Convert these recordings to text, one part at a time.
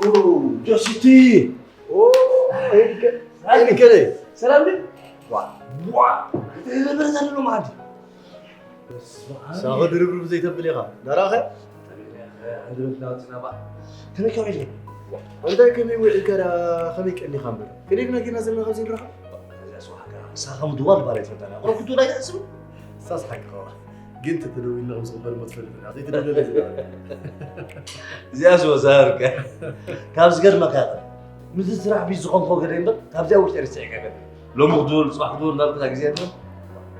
ኦ፣ ጆሲቲ። ኦ፣ ኤሪከ፣ ኤሪከ ነይ። ሰላም ነይ? ዋ፣ ዋ፣ እንታይ ነበር ዘሎ ማለት? ሳኸ ድርብርብ ዘይተብል ኢኻ። ዳራኸ? ኣንድበት ናውትና ባ። ከመይ ከመይ ኢልካ? እንታይ ከመይ ውዒልካ ደኣ፣ ከመይ ቀኒኻ እምበር? ከደይ ድና ጌና ዘለና ካብዚ ንራኸብ? እዚኣ ስዋሕካ። ሳኸ ምድዋል ባላ ይትፈታና። ቁረብ ክትውላ ኣይትሕስብ? ሳስ ሓቅኻ። ግን ተተደዊልና ከም ዝቕበል እሞ ትፈልጥ ኢና። ዘይተደውለለ ዝነበረ። እዚኣ ስወ ሳርካ። ካብ ዝገርመካ፣ ምስዚ ስራሕ ቢዚ ዝኾንኮ ገለ እምበር፣ ካብዚኣ ውሽጢ ርስዒ ከይበል። ሎሚ ክትብል፣ ጽባሕ ክትብል እንዳልኩ እታ ግዜ የለን።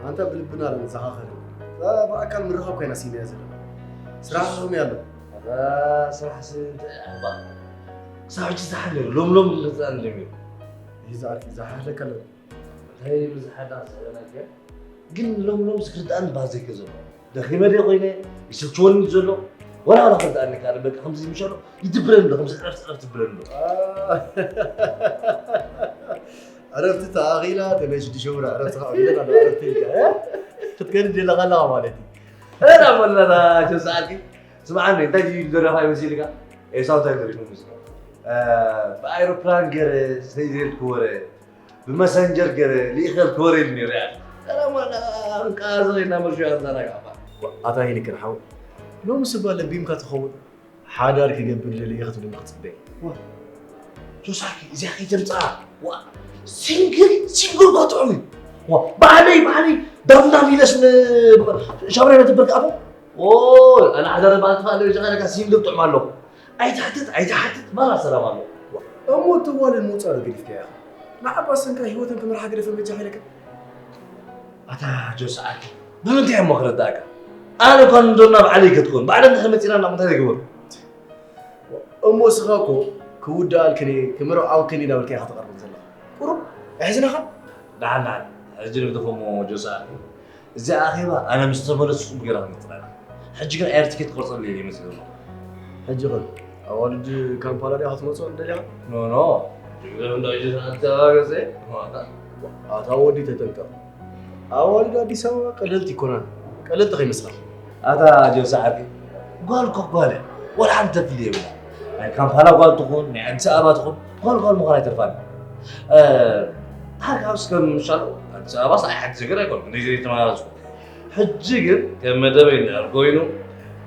ኣንታ ብልብና ዶ ንዘኻኸር? እዛ ብኣካል ምርኻብ ኮይና ሲነያ ዘለና። ስራሕ ከመይ ኣሎ? ኣታ ስራሕ ስ-፣ እንታይ እባ? ክሳብ ሕጂ ዝሓለ፣ ሎም ሎም ዝመጽኣኒ ጀሚሩ። ይዛ ኣርኪ፣ ዝሓለካ ኣሎ። እንታይ ብዝሓዳ ዝሕለናከ? ግን ሎም ሎም ዝክርዳእኒ ባዘይ ከ ዘሎ። ደኺመ ድየ ኮይነ? ይሰልችወኒ ዘሎ? ወላ ወላ ክርዳእኒ ካልእ በቃ ከምዚ ምሸሎ ይድብረኒ ኣሎ፣ ከምዚ ዕረፍቲ ዕረፍቲ ትብለኒ ኣሎ። ኣረ፣ ዕረፍቲ ተኣኺላ፣ ተመይ ሽዱሽተ ወርሒ ዕረፍቲ ከኣኺለን ኣሎ፣ ዕረፍቲ ኢልካ፣ እ? ክትከይድ ደለኻ ኣለኻ ማለት እዩ። እረ፣ መለታ፣ ሸው ሰዓትኪ። ስምዓኒ፣ እንታይ እዩ ደረኻ ይመስልካ? ኤሳው እንታይ ደሪፉ ይመስልካ? እ፣ ብኣይሮፕላን ገረ፣ ሰይዘልክ ወረ፣ ብመሰንጀር ገረ፣ ልኢኸልክ ወረ ኢሉ ነይሩ፣ ያ። እረ፣ መለታ፣ እንቃ ዘኸይና መርሹ ያዛና ጋፋ። ኣታ ይንክር ሓው፣ ሎምስ እባ ለቢምካ ትኸውን? ሓዳር ክገብር ደልየ ክትብለኒ ክጽበ። ዋ፣ ጆሳኪ፣ እዚኣ ከይተምጽኣ። ዋ፣ ሲንግል፣ ሲንግል እኮ ጥዑም እዩ። ዋ፣ ባዕለይ፣ ባዕለይ፣ ዳምዳም ኢለስ ን-፣ ሻምናይ ነትብር ከኣፎ። ኦ፣ ኣነ ሓዳር ባል ትፋ ኣለዩ፣ ጀኻ ለካ ሲንግል ጥዑም ኣለኹ። ኣይትሓትት፣ ኣይትሓትት፣ ባላ ሰላም ኣሎ። ዋ፣ እሞ እትዋልን ምውጻእ ዶ ገዲፍካያ ኢኻ? ንዓባ ሰንካ ህይወተን ክመርሓ ገደፈን በጃኻ ኢለካ። ኣታ ጆስ ዓርኪ፣ ብምንታይ እሞ ክረዳእካ? ኣነ እኳ እንዶ ናብ ዓለይ ከትኮን፣ ባዕለን እንድሕር መጺና ናብ ምንታይ ዘይግበር? እሞ እስኻ እኮ ክውድኣልክን እየ፣ ክምርዓውክን እየ እናበልካ ኢኻ ትቐርብ ዘለኻ። ቁሩብ ኣሕዚንኻ? ደሓን፣ ደሓን። ሕጂ ንግደፎ እሞ ጆስ ዓርኪ። እዚ ኣኼባ ኣነ ምስ ተመለስኩ ጽቡቕ ጌርና ክንጥላለ። ሕጂ ግን ኣየር ትኬት ክቆርጸለይ እየ መጺእ ዘለኹ። ሕጂ ኸ ኣዋልድ ካምፓላ ዲኻ ክትመጽኦ ደሊኻ? ኖ፣ ኖ። ሕጂ ግን እንዳ ሕጂ ኣተባገሰ። ኣታ ወዲ ተጠንቀቕ። ኣዋልድ ኣዲስ ኣበባ ቀለልቲ ይኮናን። ቀለልቲ ከይመስላ። ኣታ ጆስ ዓርኪ፣ ጓል እኮ ጓል እያ። ወላ ሓንቲ ተፍሊ የብላ። ናይ ካምፓላ ጓል ትኹን፣ ናይ ኣዲስ ኣበባ ትኹን፣ ጓል ጓል ምዃን ኣይተርፋን። እ፣ ሃርካውስ ከም ሻሎ ኣዲስ ኣበባ ሳይ ሓንቲ ነገር ኣይኮነን። እንደዚህ ዘይተመላለስኩ። ሕጂ ግን ከም መደበይ እንድሕር ኮይኑ፣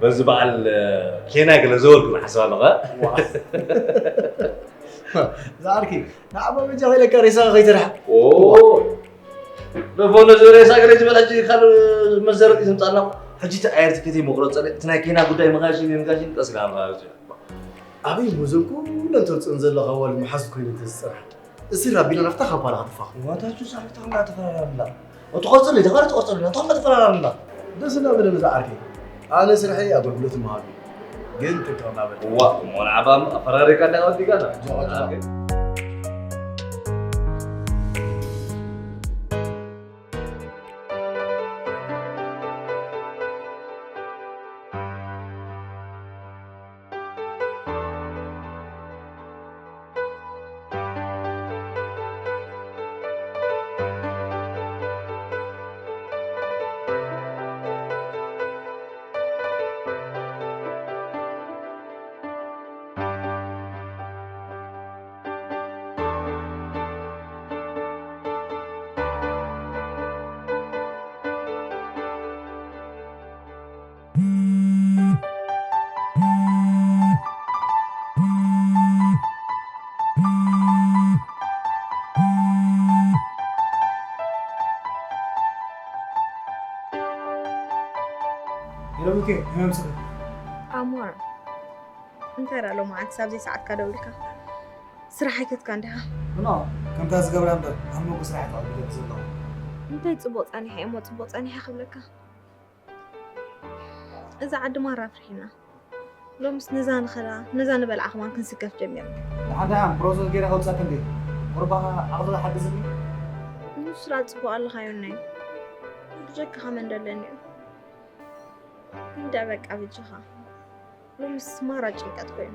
በዚ በዓል፣ እ፣ ኬንያ ገለ ዘወርኩ ንሓስብ ኣለኹ፣ እ? ዋ። ዝዓርኪ፣ ንዓባ በጃ ከይለካ ሬሳኻ ከይተርሓ። ኦ፣ ደፎ ነዚ ሬሳ ገለ ዝበል ሕጂ ካልእ መዘረጢ ትምጻልና። ሕጂ እቲ ኣየር ትኬተይ መቁረጸለይ፣ እቲ ናይ ኬንያ ጉዳይ መኻሽን የንጋሽን ቀስ ኢላ ንራኸብ። ኣበይ እሞ እዞም ኩለን ተውፅእን ዘለኻ ዋል መሓዙት ኮይነን ተዝፀንሓ? እስር ኣቢላ ናብታ ካምፓላ ክትፋኽ። ዋታችሁ ሳልታ እንዳተፈራራምላ። ወትቆርጽልኝ፣ ተፈራ ትቆርጽልኝ፣ ኣቶም እንዳተፈራራምላ። ደስ እንዳበለ ነዛ ዓርከይ። ኣነ ስርሐይ ኣገልግሎት ምሃብ እዩ። ግን ጥንቅቕ እንዳበለ። ዋ፣ እሞ ንዓባ ኣፈራሪካ እንዳወዲካ ኣላ። ጃ፣ ጃ። ሄሎ ሚኪ፣ ከመይ ኣምሲኻ? ኣሞራ፣ እንታይ ደኣ ሎማዓንቲ ሳብ ዘይሰዓትካ ደዊልካ? ስራሕ ኣይከድካን ዲኻ? ኖ፣ ከምታ ዝገብራ እምበር፣ ኣብ መንጎ ስራሕ ተቐቢለኪ ዘለኹ። እንታይ ጽቡቕ ጸኒሐ እሞ ጽቡቕ ጸኒሐ ክብለካ? እዛ ዓዲ ማራ ኣፍሪሕና። ሎምስ ነዛ ንኸዳ፣ ነዛ ንበልዓ ከማን ክንስከፍ ጀሚርና። ደሓን ደሓን ፕሮሰስ ገይረ ከውጻክ እንዴ? ቁርባኻ ዓቕሊ ሓግዝኒ። ንሱ ስራ ጽቡቕ ኣለኻ ዮናይ። ብጀካኻ መን ደለኒ እዩ? እንዳ በቃ ብጀኻ። ሎምስ ማራ ጭንቀት ኮይኑ።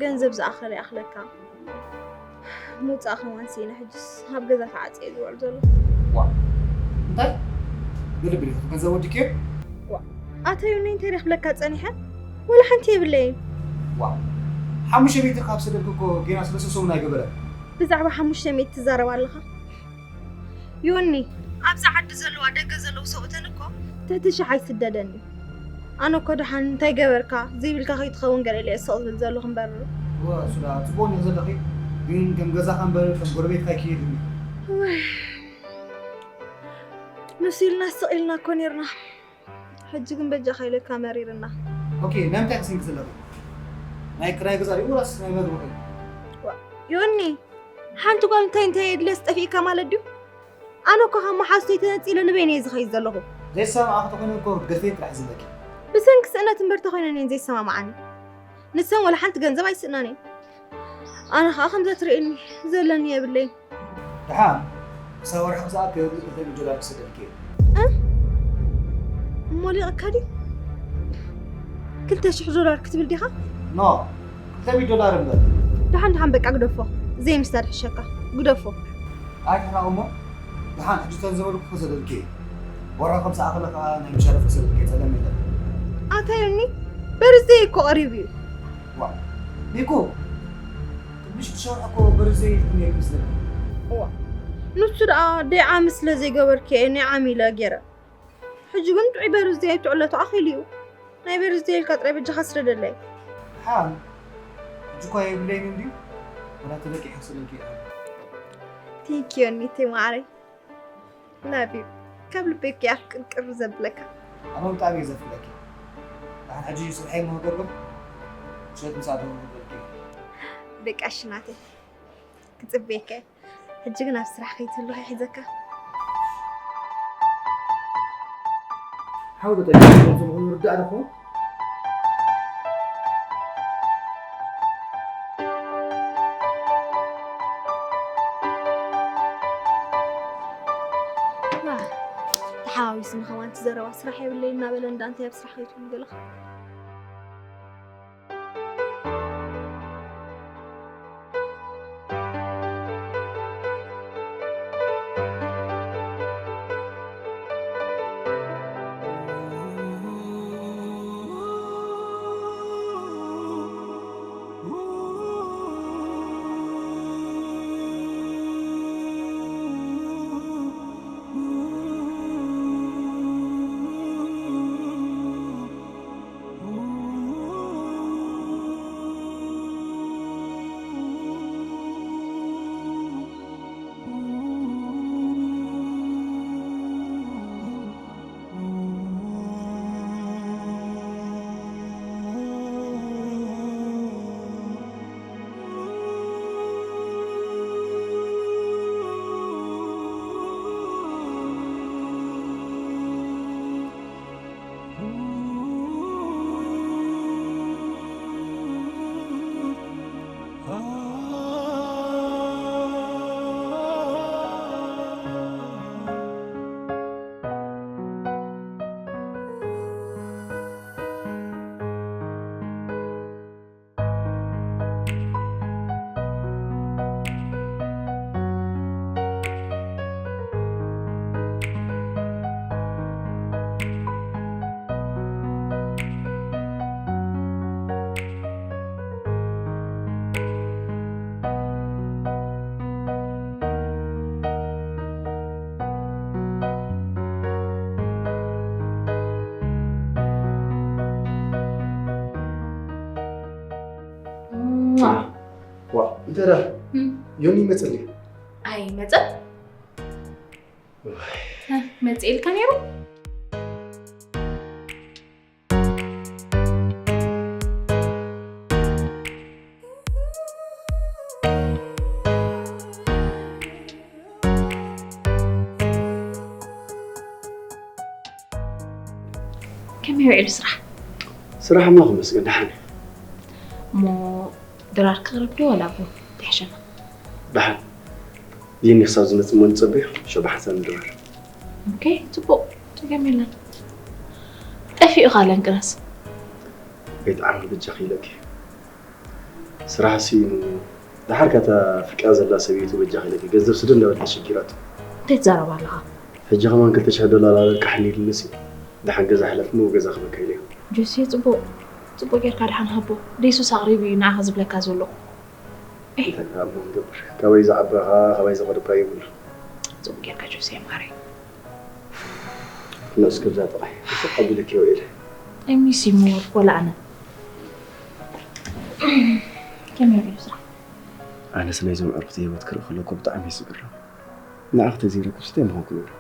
ገንዘብ ዝኣኸለ ይኣኽለካ። ምውጻእ ከማን ስኢነ ሕጅስ ኣብ ገዛ ተዓጽየ ዝውዕል ዘለኹ። ዋ፣ እንታይ? ብልብል ኢኺ ገንዘብ ወዲእክዮ? ዋ፣ ኣታ ዮኒ እንታይ ደኽብለካ ጸኒሐ? ወላ ሓንቲ የብለይን። ዋ፣ ሓሙሽተ ሚእቲ ካብ ሰደድኩ እኮ ጌና ሰለስተ ሰሙን ኣይገበረን። ብዛዕባ ሓሙሽተ ሚእቲ ትዛረብ ኣለኻ? ዮኒ፣ ኣብዛ ዓዲ ዘለዋ ደገ ዘለዉ ሰብኡተን እኮ ትሕቲ ሽሕ ኣይስደደን እዩ። ኣነ እኮ ደሓን እንታይ ገበርካ ዘይብልካ ከይትኸውን ገለ ኢለ እየ ስቕ ዝብል ዘለኹ እምበር። እወ፣ እሱ ደኣ ጽቡቕ ኔር ዘለኺ፣ ግን ከም ገዛኻ እምበር ከም ጎረቤትካ ኣይክየድን እዩ። እወይ፣ ንሱ ኢልና ስቕ ኢልና እኮ ኔርና። ሕጂ ግን በጃኻ ኢለካ መሪርና። ኦኬ፣ ናይ ምንታይ ክስንኪ ዘለኺ? ናይ ክራይ ገዛ ድዩ ወላስ ናይ መግቢ ኮይኑ? ዋ፣ ዮኒ፣ ሓንቲ ጓል እንታይ እንታይ የድልየስ ጠፊእካ ማለት ድዩ? ኣነ እኮ ካብ መሓዝተይ ተነጺለ ንበይነይ እየ ዝኸይድ ዘለኹ። ዘይሰማማዕ ከተኾይኑ እኮ ገድፈይ ጥራሕ ዝብለኪ። ብሰንኪ ስእነት እምበር ተኾይነን እየን ዘይሰማማዓኒ። ንሰን ወላ ሓንቲ ገንዘብ ኣይስእናን እየን። ኣነ ኸኣ ከምዛ ትርእየኒ ዘለኒ የብለይን። ደሓን ክሳብ ወርሒ ክሰኣክል ክልተ ሚእቲ ዶላር ክሰደልኪ እየ። እ? እሞ ሊቕካ ድዩ? ክልተ ሽሕ ዶላር ክትብል ዲኻ? ኖ፣ ክልተ ሚእቲ ዶላር እምበር። ደሓን ደሓን በቃ ግደፎ። ዘይምስዳድ ሕሸካ። ግደፎ። ኣይ ሕራቕ እሞ፣ ደሓን ሕጂ እተን ዝበልኩ ክሰደልኪ እየ። ወርሒ ከም ሰኣኸለ ከኣ ናይ ምሸረፍ ክሰደልኪ እየ፣ ጸገም የለን። ኣታ ዮኒ፣ በርዝደይ እኮ ቀሪቡ እዩ። ዋው፣ ኒኩ፣ ቅድሚ ሽዱሽተ ወርሒ እኮ በርዝደይ ኢልክኒ ነይርኪ መስለኒ። እዋ፣ ንሱ ደኣ ደይ ዓሚ ስለ ዘይገበርኪ እየ ናይ ዓሚ ኢለ ገይረ። ሕጂ ግን ጥዑይ በርዝደይ ኣይትዕለቶ ኣኺሉ እዩ። ናይ በርዝደይ ኢልካ ጥራይ በጃኻ ስደደለይ። ደሓን፣ ሕጂ እኳ የብለይን እንድዩ፣ ወላ ተለቂሐ ክሰደልኪ እየ። ቴንክ ዩ ዮኒተይ መዓረይ። ላቭ ዩ። ካብ ልበይ እኮ እየ ኣፍቅርቅር ዘብለካ። ኣነ እውን ብጣዕሚ እየ ዘፍቅረኪ። ደሓን ሕጂ ስርሐይ እሞ ክገብር፣ ምሸት ምሳእ ደው ክብለልኪ እየ። በቃ እሺ ናተይ። ክጽበየካ እየ። ሕጂ ግን ኣብ ስራሕ ከይትህሉ ከይሕዘካ። ሓው ዶ ጠይቁ፣ ከምዚ ምዃኑ ርዳእ ዶ ኾን? ዋ፣ ተሓዋዊስኒ ከማን እቲ ዘረባ ስራሕ የብለይን እናበለ እንዳ እንታይ ኣብ ስራሕ ከይትህሉ ገለኻ? ዋ፣ እንተ ደኣ እም። ዮኒ ይመጽእ ድዩ? ኣይመጸን። ዋይ። እ፣ መጽእ ኢልካ ነይሩ? ከመይ ውዒሉ ስራሕ? ስራሕ ኣምላኽ ይመስገን፣ ደሓን እዩ። እሞ ድራር ክቕርብ ዶ ዋላ ቡን? እንታይ ይሕሸና? ደሓን። ቢኒ ክሳብ ዝመጽእ እሞ ንጸበዮ፣ ሸባ ሓንሳብ ንድራር። ኦኬ፣ ጽቡቕ። ጸገም የለን። ጠፊኡ ካለን ቅነስ። ኣይትዓምሪ በጃኺ ኢለኪ። ስራሕ ስኢኑ፣ ደሓር ካታ ፍቅራ ዘላ ሰበይቱ በጃኺ ኢለኪ። ገንዘብ ስደድ እንዳበለት ኣሸጊራቶ። እንታይ ትዛረብ ኣለኻ? ሕጂ ከማን ክልተ ሽሕ ዶላር ኣለቃሕኒ ኢሉንስ እዩ። ደሓን ገዛ ሕለፍ እሞ ገዛ ክበካ ኢለዮ። ጆሲ፣ ጽቡቕ። ጽቡቕ ጌርካ ድሓን ሃቦ። ደይ ሱስ ኣቕሪቡ እዩ ንዓኻ ዝብለካ ዘሎ። እንታይ ክሃቦ ንገብር? ካበይ ዝዓበኻ፣ ካበይ ዝቐርብካ ይብሉ። ጽቡቕ ጌርካ ጆሴ ማረይ። ንስ ክብዛ ጥራይ። ስቕ ኣቢለኪ ውዒለ። I miss you more፣ ወላ ኣነ። ከመይ ውዒሉ ስራሕ? ኣነስ ናይዞም ኣዕሩኽቲ ህይወት ክርኢ ከለኩ ብጣዕሚ እየ ዝግረም። ንዓኺ ተዘይረክብስ እንታይ ምኾንኩ ነይረ?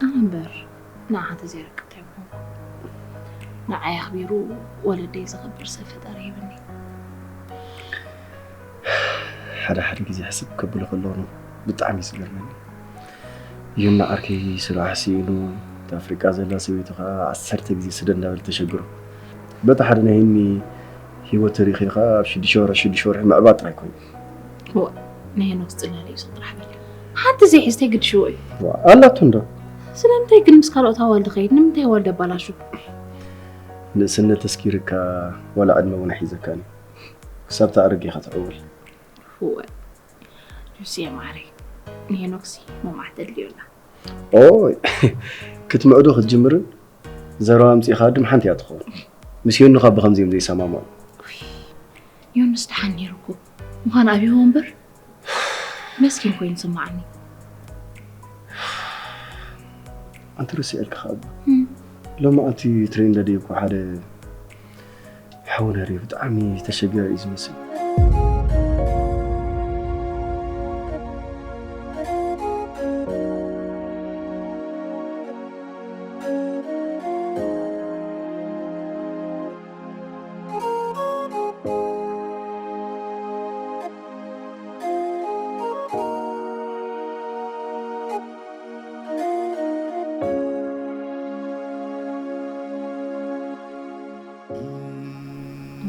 ኣነ እምበር ንዓኻ ተዘይረክብ እንታይ ምኾንኩ? ንዓይ ኣኽቢሩ ወለደይ ዘኽብር ሰብ ፈጣሪ ሂብኒ። ሓደ ሓደ ግዜ ሕስብ ከብሎ ከለኹ ብጣዕሚ እዩ ዝገርመኒ። ዮና ዓርከይ ስራሕ ስኢኑ፣ እታ ኣፍሪቃ ዘላ ሰበይቱ ኸዓ ዓሰርተ ግዜ ስደድ እንዳበለት ተሸግሮ። በታ ሓደ ናይ ሄኒ ህይወት ተሪኺ ኸዓ ኣብ ሽዱሽተ ወርሒ፣ ሽዱሽተ ወርሒ ምዕባጥ ጥራይ ኮይኑ። እዋ፣ ናይ ሄኖክ ዝጽለለ እዩ ጥራሕ በል። ሓንቲ ዘይሕዝተይ ግድሽዎ እዩ። ዋ፣ ኣላቶ እንዶ። ስለምንታይ ግን ምስ ካልኦት ኣዋልድ ኸይድ? ንምንታይ ኣዋልድ ኣባላሹ? ንእስነት ተስኪርካ ዋላ ዕድመ እውን ኣይሒዘካን እዩ። ክሳብ ተኣርግ ኢኻ ትዕውል። እወ፣ ጆስየ ማዓረይ፣ ንሄኖክሲ መማዕ ተድልዮ ኣላ። ኦይ፣ ክትምዕዶ ክትጅምርን ዘረባ ኣምጺእኻ ድም ሓንቲ እያ ትኸውን። ምስ ዮኒ ካብ ብኸምዚ እዮም ዘይሰማምዑ። ዮንስ ደሓን ነይሩ እኮ። ምዃን ኣብይዎ እምበር መስኪን ኮይኑ ይስምዓኒ። ኣንቲ ረሲዐልካ ኸኣ እባ። እም። ሎሚ ኣቲ ትሬንድ ኣደይ እኮ ሓደ ሓውና ርዩ ብጣዕሚ ተሸጊሩ እዩ ዝመስል።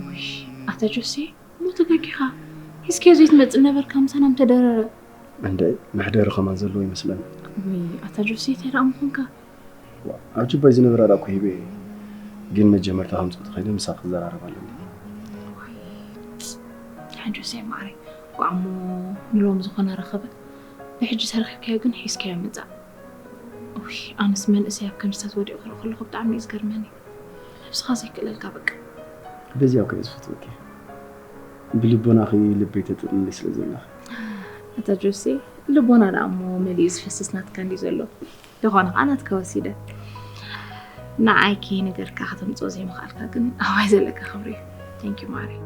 ውይ፣ ኣታ ጆሴ፣ እሞ ተጋጊኻ። ሒዝካዮ ዘይትመጽእ ነበርካ፣ ምሳና ምተደረረ። እንደ መሕደሪ ከማን ዘለዎ ይመስለኒ። ውይ፣ ኣታ ጆሴ፣ እንታይ ደኣ ምኾንካ? ዋ፣ ኣብ ጁባይ ዝነበረ ደኣ እኮ ሂበ እየ። ግን መጀመርታ ከምጽኦ ተኸይነ ምሳኺ ክዘራረብ ኣለኒ። ዋይ፣ ኣታ ጆሴ ማዓረይ፣ ኳ እሞ ንሎም ዝኾነ ረኸበ። ብሕጂ ተረኺብካዮ ግን ሒዝካዮ ምጻእ። ውይ፣ ኣነስ መንእሰይ ኣብ ከምዚታት ወዲቑ ክርኢ ከለኹ ብጣዕሚ እዩ ዝገርመኒ። ነብስኻ ዘይክእለልካ በቃ። በዚኣ እኮ እየ ዝፈትወኪ። ብልቦናኺ ልበይ ተጥልሊ ስለ ዘለኺ። ኣታ ጆሴ፣ ልቦና ደኣ እሞ መሊኡ ዝፈስስ ናትካ እንድዩ ዘሎ። ዝኾነ ኸኣ ናትካ ወሲደ። ንዓይ ከይነገርካ ከተምጽኦ ዘይምኽኣልካ ግን ኣባይ ዘለካ ክብሪ እዩ። Thank you ማዓረይ።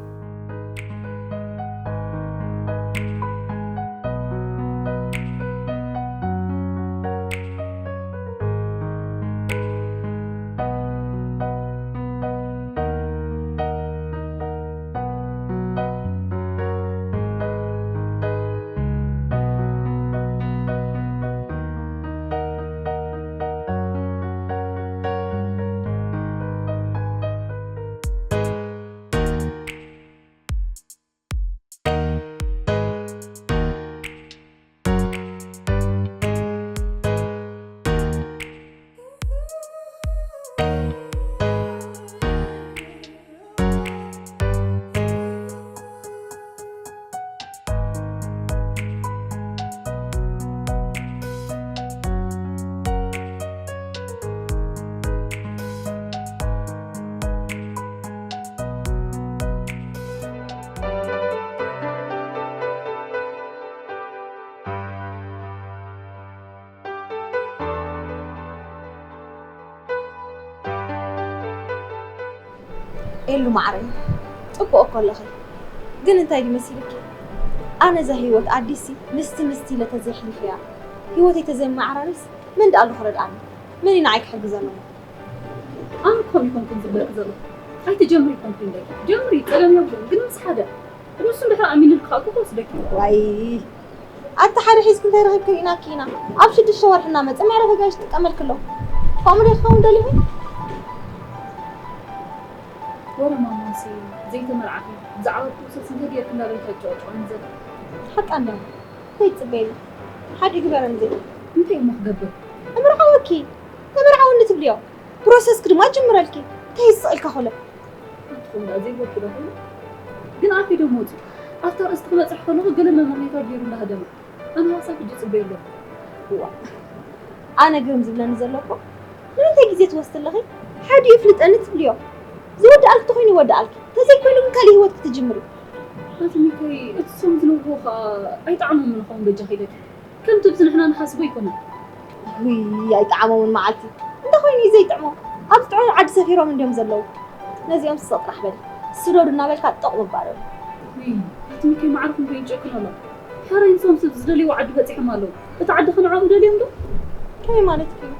ኤሉ ማዕረይ፣ ጽቡቕ እኮ ኣለኺ። ግን እንታይ ድዩ መሲልኪ? ኣነ እዛ ህይወት ኣዲሲ ምስቲ ምስቲ ኢለ ተዘይሕሊፈያ፣ ህይወተይ ተዘይመዓራርስ መን ደኣ ኣሎ ክረድኣኒ? መን እዩ ንዓይ ክሕግዘኒ? ኣነ እኮ ይኮንኩን ዝብለኪ ዘለኹ። ኣይትጀምሪ ይኮንኩን ኢለኪ። ጀምሪ፣ ጸገም የብሉን። ግን ምስ ሓደ። ንሱ እንድሕር ኣሚኑልኪ ከኣ እኮ ክወስደኪ እዩ። ዋይ፣ ኣታ ሓደ ሒዝኪ እንታይ ረኺብኪ ርኢናኪ ኢና። ኣብ ሽዱሽተ ወርሒ እናመጸ መዕረፊ ጋይሽ ትጥቀመልኪ ኣሎ። ከምኡ ዶ ይኸውን ደሊኺ? ወረ ማማሲ፣ ዘይተመርዓኺ፣ ብዛዕባ ፕሮሰስ እንታይ ጌርኪ እንዳበልኪ ኣጨቕጭቕኒ ዘለኺ? ሓቃ እንድያ። እንታይ ትጽበይኒ? ሓደ ግበረኒ ዘይ። እንታይ እሞ ክገብር? እምርዓወኪ። ተመርዓወኒ ትብልዮ። ፕሮሰስኪ ድማ ጅምረልኪ። እንታይ ይስቕ ኢልካ ኮለ? ኣትኹም ደኣ ዘይወዱ ዶ ኮይኑ? ግን ኣፌ ዶ መፂኡ? ኣብታ ርእስቲ ክበፅሕ ከለኹ ገለ መመኽነይታ ገይሩ እንዳሃደመ። ኣነ ሓሳብ ሕጂ ይፅበዮ ኣለኹ። እዋ። ኣነ ግርም ዝብለኒ ዘሎ እኮ፣ ንምንታይ ግዜ ትወስዲ ኣለኺ? ሓዲኡ ይፍልጠኒ ትብልዮ። ዝወድኣልኪ እንተኾይኑ ይወድኣልኪ፣ እንተዘይኮይኑ ግን ካልእ ህይወት ክትጅምሪ። ኣቲ ሚካይ፣ እቲ ሶም ዝነግርዎ ኸኣ ኣይጠዓሞምን ኸውን በጃኺ ኢለኪ። ከምቲ ብቲ ንሕና ንሓስቦ ኣይኮነን። ውይ ኣይጠዓሞምን መዓልቲ። እንተኾይኑ እዩ ዘይጥዕሞም። ኣብ ዝጥዕሞም ዓዲ ሰፊሮም እንድዮም ዘለዉ። ነዚኦም ስቕ ጥራሕ በሊ። ስደዱ እናበልካ ጠቕ ምባል በሊ። ውይ ኣቲ ሚካይ፣ መዓርኹም ከይጨክን ኣሎ። ሕራይ ንሶም ሰብ ዝደልይዎ ዓዲ በጺሖም ኣለዉ። እቲ ዓዲ ኸ ንዕኦም ደልዮም ዶ? ከመይ ማለት እዩ?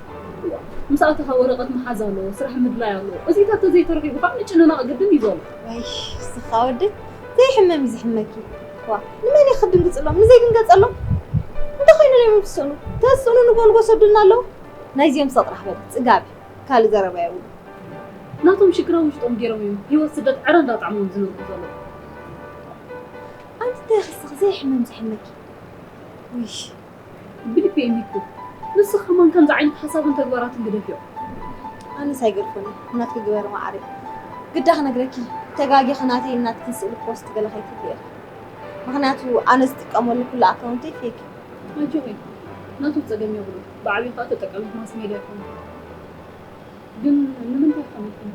ምስ ኣተኻ ወረቐት ምሓዝ ኣሎ፣ ስራሕ ምድላይ ኣሎ። እዚታት ተዘይተረኺቡ ኸዓ ምጭንናቕ ግድን እዩ ዘሎ። ወይ እስኻ ወደይ፣ ዘይሕመም እዩ ዝሕመኪ። ዋ ንመን እዩ ክድንግጽሎም? ንዘይድንገጸሎም? እንተኾይኑ ለምን ትስእኑ? ተስእኑ ንጎ ንጎ ሰዱልና ኣለዉ። ናይዚኦም ስቕ ጥራሕ በል ጽጋብ እዩ። ካልእ ዘረባ የብሉ። ናቶም ሽግራ ውሽጦም ገይሮም እዮም ህይወት ስደት ዕረ እንዳጣዕሞም ዝነብሩ ዘለዉ። ኣንቲ እንታይ ክስኽ ዘይሕመም ዝሕመኪ? ውይ ብልቢ የሚኩ ንስኽ ከማን ከምዚ ዓይነት ሓሳብን ተግባራትን ግደፍዮ። ኣነስ ኣይገድፎን እዩ ናትኪ ግበሪ መዓረይ። ግዳ ክነግረኪ ተጋጊኺ ናተይን ናትክን ስእሊ ፖስት ገለ ከይትብሊ ኢኺ። ምኽንያቱ ኣነ ዝጥቀመሉ ኩሉ ኣካውንተይ ፌክ እዩ። ኣጆኺ ናቱ ጸገም የብሉ። ብዓብዩ ከዓ ተጠቃሚት ማስ ሜድያ ኮንኪ። ግን ንምንታይ ከምኩም?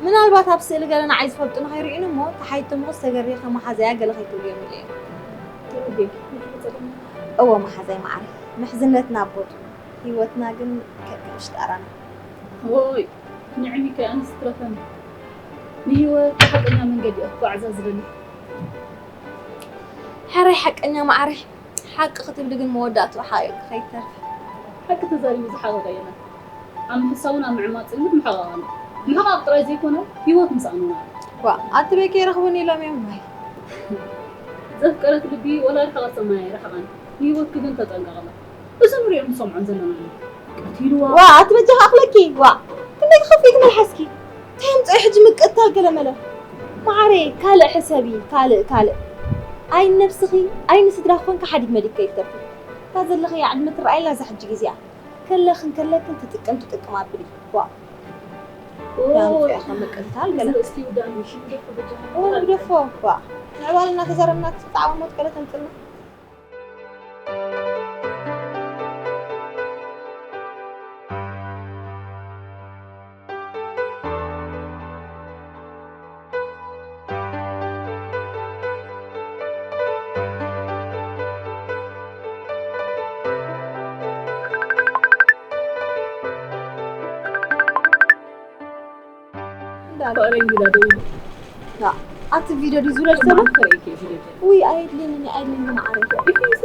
ምናልባት ኣብ ስእሊ ገለ ንዓይ ዝፈልጡ ንኸይርእዩኒ እሞ ተሓይቶም ኹስ ተገሪኸ መሓዘያ ገለ ከይትብሉ እዮም ኢለ እየ። ተረዲእኪ። ንሕና ጸገም እወ መሓዛይ መዓረይ፣ ምሕዝነትና ኣብ ቦትኡ፣ ህይወትና ግን ከከም ሽጣራና። ኦይ ንዕሚከ ኣንስ ትረፈኒ። ንህይወት ብሓቀኛ መንገዲ እየ ክጓዕዛ ዝደሊ። ሕራይ ሓቀኛ መዓረይ፣ ሓቂ ክትብሊ ግን መወዳእትኡ ሓቒቕኪ ከይትተርፊ። ሓቂ ተዛሪቡ ዝሓቐቐ የለን። ኣብ ምሕሳውን ኣብ ምዕማጽን ግን ምሕቓቕ ኣሎ። ምሕቓቕ ጥራይ ዘይኮነ ህይወት ምስኣኑና ኣሎ። ዋ ኣቲ በይ ከይረኽቡኒ ኢሎም እዮም ዋይ። ዘፍቀረት ልቢ ወላ ርሕቐት ሰማይ ኣይረሕቐን። ንህይወትኪ ግን ተጠንቀቕላ። እዚ ንሪኦን ንሰምዖን ዘለና እዩ። ቀቲልዋ። ዋ ኣቲ በጃኻ ኣኽለኪ ዋ ክንደይ ክኸፍት መልሓስኪ። እንታይ ኣምፅኦ ሕጂ ምቅታል ገለመለ። መዓረይ ካልእ ሕሰቢ ካልእ ካልእ። ኣይ ነብስኺ ኣይ ንስድራ ኮንካ ሓዲግ መዲግ ከይትተርፊ። እታ ዘለኽያ ዕድመ ትረኣየላ እዛ ሕጂ ግዜኣ። ከለኽን ከለክን ትጥቅም ትጥቅም ኣብሊ ዋ። እንታይ ኣምፅኦ ኢኻ ምቅታል ገለ። እዚ ርእስቲ ይውዳእኒ ሽም ደፎ በጃኻ። እወ ንግደፎ ዋ። ምዕባለ እናተዛረብና ትጣዕሞ ሞት ገለ ተምፅልና። እንዳለ። ፍቕረይ እንዲዳ ደው ኢሉ። ያ፣ ኣቲ ቪድዮ ድዩ ዝውረድ ዘሎ? ማን ፍቕረይ ከ ቪድዮ ደው ኢሉ? ውይ፣ ኣይድልን፣ እኔ ኣይድልን፣ ማዓረይ።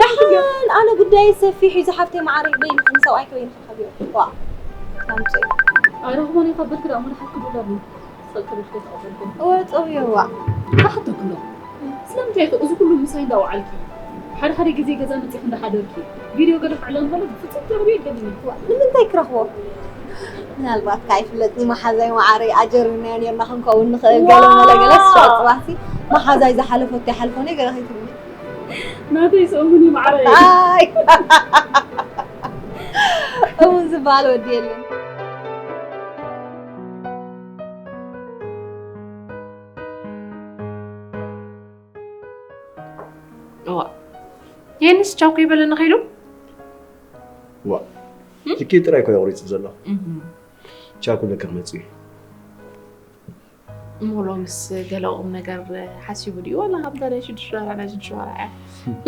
ይሄ ደሓን፣ ኣነ ጉዳይ ሰፊሕ እዩ፣ ዝሓፍተይ ማዓረይ፣ በይንኺ ንሰብኣይኪ በይንኺ ሓቢሩ። ዋ፣ ታምጽእ። ኣረ፣ ክኾነ ካብ በልክ ደኣ፣ መን ሓኪ ዶላር ነው? ሰልጠነሽ ከይተቐበልኩ። እወ፣ ጸውየዋ። ካሕተክሎ። ስለምንታይ ከ እዚ ኩሉ ምሳይ እንዳወዓልኪ? ሓደ ሓደ ግዜ ገዛ መጺኺ እንዳሓደርኪ፣ ቪድዮ ገለ ክዕለ እንከሎ ብፍጹም ትረኽብዮ የብለይን። ዋ፣ ንምንታይ ክረኽቦ? ምናልባት ከኣ ይፍለጥኒ መሓዛይ መዓረይ ኣጀሪርናዮ ኔርና ክንከውን ንኽእል። ገለ መለ ገለስ ዋ! ሸዋት ጽባሕሲ መሓዛይ ዝሓለፎ እተይሓልፎ ኔ ገለ ከይትብሊ። ናተይ ስእሙኒ መዓረይ። ኣይ! እሙን ዝበሃል ወዲ የለን። እዋ። የንስ ቻው ከይበለኒ ከይዱ? ዋ። እም? ትኬት ጥራይ እኮ እዩ ቆሪጹ ዘሎ። እም። ቻው ክብለካ ክመጽእ እዩ። እሞ ሎምስ ገለ ቁም ነገር ሓሲቡ ድዩ? ዋላ ከምታ ናይ ሽዱሽተ ሻርዕ፣ ናይ ሽዱሽተ ሻርዕ እያ።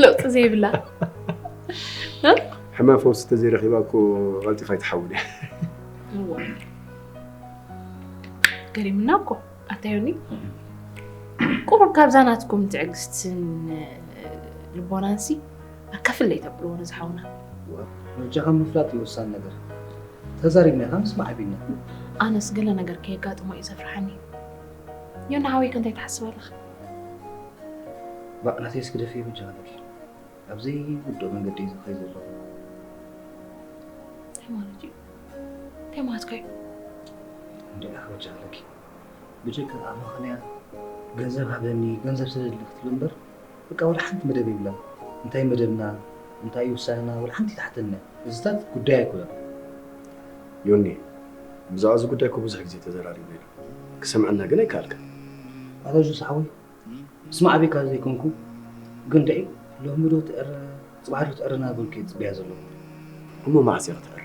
ለውጢ ዘይብላ። እ? ሕማም ፈውሲ ተዘይረኺባ እኮ ቀልጢፋ ኣይትሓውን እያ። እዋ። ገሪምና እኮ። ኣታ ዮኒ፣ ቁሩብ ካብዛ ናትኩም ትዕግስትን ልቦናንሲ ኣካፍለይ ተብልዎ ነዚ ሓውና። ዋ፣ በጃኻ ምፍላጥ እዩ ወሳኒ ነገር። ተዛሪብና ኢኻ ምስማዕ ኣቢልና። ኣነስ ገለ ነገር ከየጋጥሞ እዩ ዘፍርሓኒ። ዮኒ ሓወይ ከ እንታይ ትሓስብ ኣለኻ? ባእ፣ ናተይስ ግደፍዮ በጃኻ ኣለኪ። ኣብ ዘይውድኦ መንገዲ እዩ ዝኸይድ ዘሎ። እንታይ ማለት እዩ? እንታይ ማለትካ እዩ? እንድዒ፣ ኣኽበጃ ኣለኪ። ብጀካ ኣመኸንያ ገንዘብ ሃበኒ፣ ገንዘብ ስደድሊ ክትብል እምበር፣ በቃ፣ ወላ ሓንቲ መደብ የብላን። እንታይ መደብና፣ እንታይ እዩ ውሳነና፣ ወላ ሓንቲ ኣይትሓተና። እዚታት ጉዳይ ኣይኮነን። ዮኒ፣ ብዛዕባ እዚ ጉዳይ እኮ ብዙሕ ግዜ ተዘራሪብና ኢና። ክሰምዐና ግን ኣይከኣልካን። ኣታ ጆስ ሓወይ፣ ምስማዕ ኣበይካ ዘይኮንኩ፣ ግን ደዒ፣ ሎሚ ዶ ትዕረ፣ ጽባሕ ዶ ትዕረ እናበልኩ እየ ዝጽበያ ዘለኹ። እሞ መዓስ እያ ክትዕረ?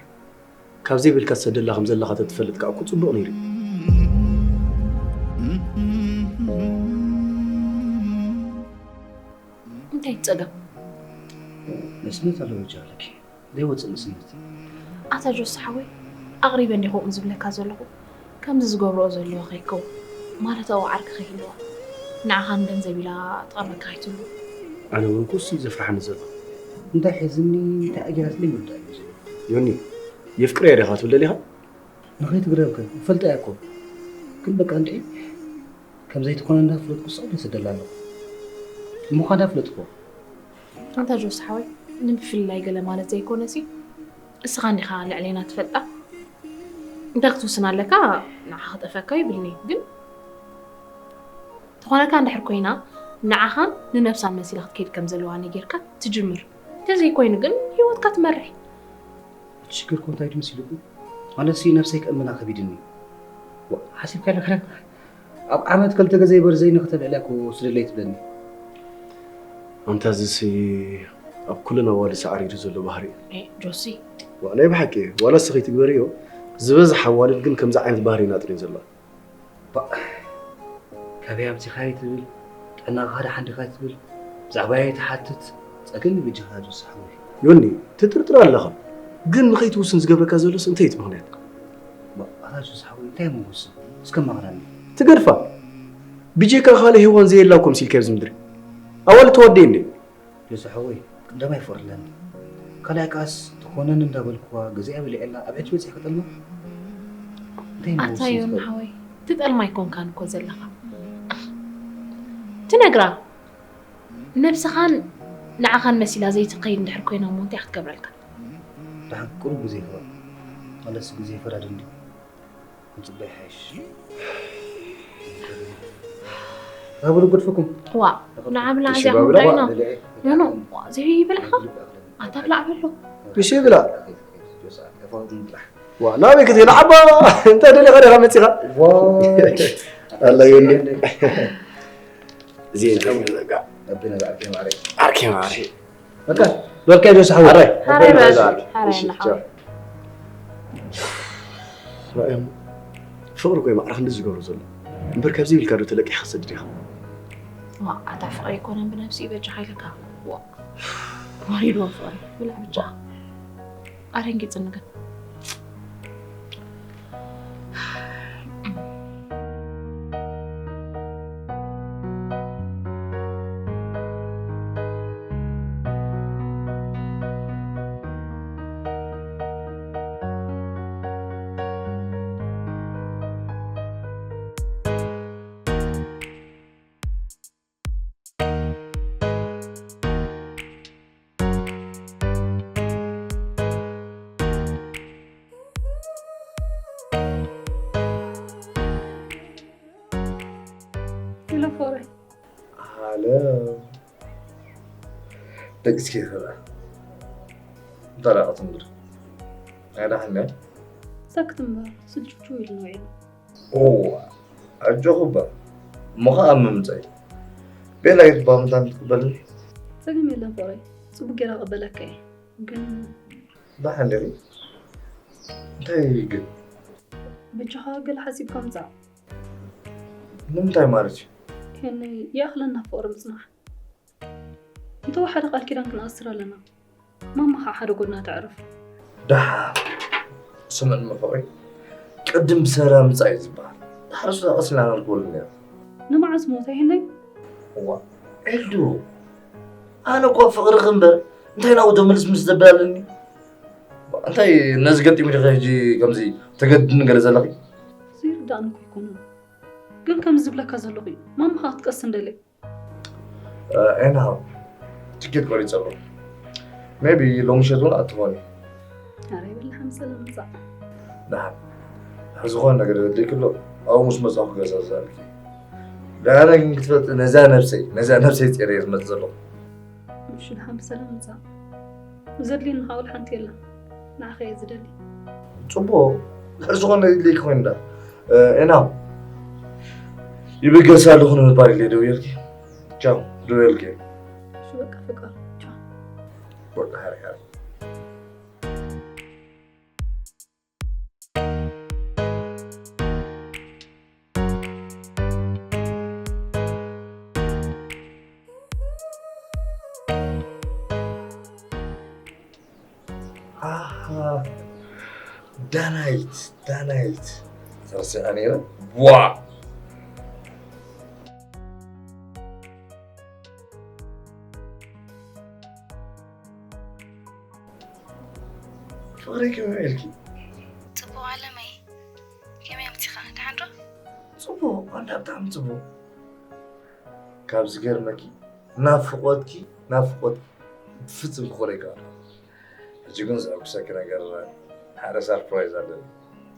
ካብ ዘይብልካ ትሰደላ ከም ዘለኻ ተትፈልጥ ከኣ እኮ ጽቡቕ ነይሩ እዩ። እንታይ ጸገም? መስነት ኣለዎ ይቻለኪ። ዘይወፅእ መስነት። ኣታ ጆስ ሓወይ፣ ኣቕሪበ እንዲኹም ዝብለካ ዘለኹ፣ ከምዚ ዝገብርኦ ዘለዋ ከይከው፣ ማለት ኣብኡ ዓርኪ ከይህልዋ፣ ንዓኻን ገንዘብ ኢላ ትቐርበካ ኣይትህሉ። ኣነ እውን ኩሱ እዩ ዘፍርሓኒ ዘሎ። እንታይ ሒዝኒ እንታይ ኣጊራትለይ ምርዳእ እዩ ዘሎ። ዮኒ፣ የፍቅረያ ዲኻ ትብል ደሊኻ? ንኸይትግረምከ ይፈልጣ እያ እኮ። ግን በቃ እንድዒ ከም ዘይትኾነ እንዳፍለጥኩ ስቕ ኢለ ይሰደላ ኣለኹ። ምዃና ፍለጥኩ። ኣንታ ጆስ ሓወይ፣ ንምፍልላይ ገለ ማለት ዘይኮነሲ፣ እስኻ እንዲኻ ልዕሌና ትፈልጣ። እንታይ ክትውስን ኣለካ? ንዓኻ ክጠፈካ ይብልኒ። ግን ትኾነካ እንድሕር ኮይና፣ ንዓኻን ንነብሳን መሲላ ክትከይድ ከም ዘለዋ ነጊርካ ትጅምር። እንተዘይኮይኑ ግን ህይወትካ ትመርሕ። እቲ ሽግር እኮ እንታይ ድዩ መሲልኩም? ማለት ሲ ነብሰይ ከእምና ከቢድኒ። ዋ፣ ሓሲብካ ኣለካ? ኣብ ዓመት ክልተ ግዜ በርዘይ ንክተብዕልያ እኮ ስደለይ ትብለኒ። ኣንታ እዚ ሲ ኣብ ኩለን ኣዋልድ ሳዕሪሩ ዘሎ ባህሪ እዩ። ኤ፣ ጆሲ። ዋ፣ ናይ ብሓቂ እዩ። ዋላ እስኺ ትግበርዮ፣ ዝበዝሓ ኣዋልድ ግን ከምዚ ዓይነት ባህሪ ናጥረን ዘለዋ። ባ-፣ ካበይ ኣምጺኻዮ ትብል፣ ጥዕናኻ ደሓን ዲኻ ትብል፣ ብዛዕባይ ኣይትሓትት፣ ጸገም እዩ በጃኻ ጆሲ ሓወይ። ዮኒ፣ ትጥርጥር ኣለኻ። ግን ንኸይትውስን ዝገብረካ ዘሎስ እንታይ እዩ እቲ ምኽንያት? ባ-፣ ኣታ ጆሲ ሓወይ፣ እንታይ እሞ ክውስን? እስከ ማኽረኒ። ትገድፋ። ብጀካ ካልእ ሄዋን ዘየላ እኮ መሲልካ ኣብዚ ምድሪ። ኣዋልድ ተዋደየ እንዴ? ጆሲ ሓወይ፣ ቀዳማይ ፍቕሪ ኣለኒ። ካልኣይ ከኣስ ትኾነኒ እንዳበልኩዋ ገዚኣ በሊዐላ ኣብ ሕጂ በጺሐ ክጠልማ? እንታይ እሞ ኣታ ክውስን ዮኒ ዝኽእል? ሓወይ፣ ትጠልማ ኣይኮንካን እኮ ዘለኻ። ትነግራ። ነብስኻን ንዓኻን መሲላ ዘይትኸይድ እንድሕር ኮይና እሞ እንታይ ክትገብረልካ? ደሓን ቁሩብ ግዜ ይኽበል። ማለትስ ግዜ ፈራዲ እንድዩ። ምጽባይ ይሓይሽ። ራብሉ ገድፈኩም። ዋ፣ ንዓ ብላዕ እሺ፣ እዚኣ ባብላ። ክንዳይና። ልዕሊ ኖ፣ ኖ፣ ዘይብላኻ? ኣታ ብላዕ በሎ። እሺ፣ ብላዕ። ዋ፣ ናበይ ክትብል? ዓባ፣ እንታይ ደሊኻ ዲኻ መጺኻ? ዋ። ኣላ ዮኒ። እዚ እንታይ ዘጋ? ኣቤና፣ ኣቤና፣ ማዕረይ። ዓርኪ ማዕረይ። በቃ፣ በቃ፣ ጆስ ሓወይ። ሓራይ፣ ሓራይ በል። ሓራይ እሺ፣ እናሓወይ። ቻው። ራእዮም፣ ፍቕሪ እኮ እዩ ማዕረ ክንዲ ዝገብሮ ዘሎ። እምበር ካብዚ ኢልካ ዶ ተለቂኻ ክትሰድድ ኢኻ? ዋ፣ ኣታ ፍቕሪ ኣይኮነን ብነብሲ እዩ በጃኻ ኢለካ። ዋ፣ ወሪድዎ ፍቕሪ። ብላዕ ብጃኻ። ኣደንጊጽኒ ግን። ሄሎ፣ ፎረ። ሃሎ። ደቂስኪ ይኽእላ። እንታይ ደኣ ክትንብር? ናይ ደሓን ድያ? ሳክት እምበር፣ ስልችው ኢሉኒ ውዒሉ። እዋ፣ ኣጆኺ እባ። እሞ ኸኣ ኣብ ምምጻእ እዩ። ቤላ ይትባ ምንታን ትቅበልኒ? ጸገም የለን ፍቕረይ፣ ጽቡቅ ጌራ እቕበለካ እየ። ግን ደሓን ዲኺ? እንታይ ግን? በጃኻ ገለ ሓሲብካ ምጻእ። ንምንታይ ማለት እዩ? ሄኒ፣ ይኣኽለና ፍቕሪ ምጽናሕ። እንተወሓደ ቃል ኪዳን ክንኣስር ኣለና። ማማ ኸዓ ሓደ ጎድና ተዕርፍ። ደሓን ስምዕኒ ፍቕሪ፣ ቅድም ብሰላም ምጻእ እዩ ዝበሃል። ድሓር እሱ ቀስ ኢልና ነልክወሉ ነይሩ። ንመዓስ ሞት ኣይህነይ? እዋ፣ ኤልዱ፣ ኣነ እኮ ፍቕርኺ እምበር እንታይ ናብኡ ተመልስ ምስ ዘብል ኣለኒ። እንታይ ነዚ ገጢሙ ዲኺ ሕጂ ከምዚ ተገድድኒ ገለ ዘለኺ? ዘይርዳእኒ እኮ ኣይኮነን። ግን ከምዚ ዝብለካ ዘለኹ እዩ። ማማ ኸዓ ክትቀስን ደልየ። እ፣ ኤና፣ ትኬት ቆሪጸ ኣለኹ። ሜቢ ሎሚ ምሸት እውን ኣትኾኒ። ኣረ ይበል፣ ሓምሰለ ምጻእ። ደሓን። ዝኾነ ነገር ዘድልየኪ ኣሎ፣ ኣብኡ ምስ መጻኹ ክገዛዝኣልኪ። ደሓን ግን ክትፈልጢ፣ ነዛ ነብሰይ፣ ነዛ ነብሰይ ጸይረ እየ ዝመጽእ ዘለኹ። እሺ፣ ደሓን ብሰላም ምጻእ። ዘድልየኒ ኻብ ሓንቲ የለን። ንዓኻ እየ ዝደሊ። ጽቡቕ። ድሕሪ ዝኾነ ይድልየኪ ኮይኑ ደኣ። እ፣ ኤና፣ ይብገስ ኣለኹ ንምባል ኢለ ደውየልኪ። ቻው፣ ደውየልኪ። እሺ፣ በቃ ፍቅር። ቻው። በቃ፣ ሃሪ፣ ሃሪ። ዳናይት፣ ዳናይት። ተረሲዐ ነይረ። ዋ! ፍቕረይ ከመይ ውዒልኪ? ጽቡቕ ኣለመይ። ከመይ ኣምሲኻ? ደሓን ዶ? ጽቡቕ፣ ኣንዳ ብጣዕሚ ጽቡቕ። ካብ ዝገርመኪ፣ ናፍቖትኪ፣ ናፍቖት ፍጽም ክኾነይ ከኣ። ሕጂ ግን ዘሐጉሰኪ ነገር፣ ሓደ ሰርፕራይዝ ኣለኒ።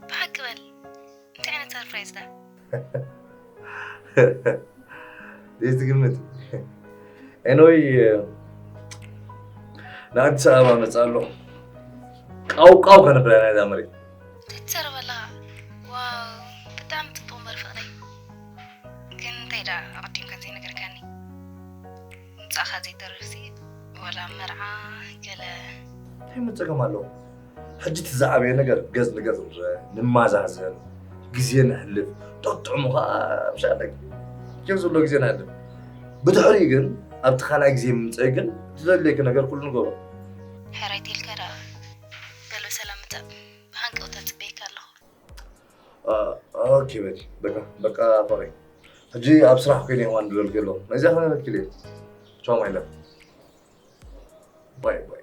ብሓቂ በል። እንታይ ዓይነት ሰርፕራይዝ ዳ? ዘይትግምት። ኤንወይ፣ ንኣዲስ ኣበባ መጽእ ኣሎ። ቃው ቃው ከነብላ ኢና እዛ መሬት። እንታይ ትዛረብ ኣለኻ? ዋው፣ ብጣዕሚ ጽቡቕ እምበር ፍቕረይ። ግን እንታይ ደኣ ኣቐዲምካ ዘይነገርካኒ? ምምጻእካ ዘይተርፍሲ፣ ዋላ መርዓ ገለ። እንታይ ምን ጸገም ኣለዎ? ሕጂ እቲ ዝዓበየ ነገር ገጽ ንገጽ ንረአ፣ ንመዛዘን፣ ግዜ ነሕልፍ፣ ጠጥዕሙ ኸዓ ምሻለክ ከም ዘሎ ግዜ ነሕልፍ። ብድሕሪኡ ግን ኣብቲ ካልኣይ ግዜ ምምጸእ ግን ዝደለየኪ ነገር ኩሉ ንገብሮ። ሕራይ ተልካ ደኣ ገለ ብሰላም ምጻእ ብሃንቀውታ ጽበየካ ኣለኹ። ኦኬ በዲ በቃ በቃ ፍቕረይ ሕጂ ኣብ ስራሕ ኮይነ እየ ዋን ዝበልክ ኣሎ ነዚኣ ከመልክል እየ ቻው ማይ ላቭ ባይ ባይ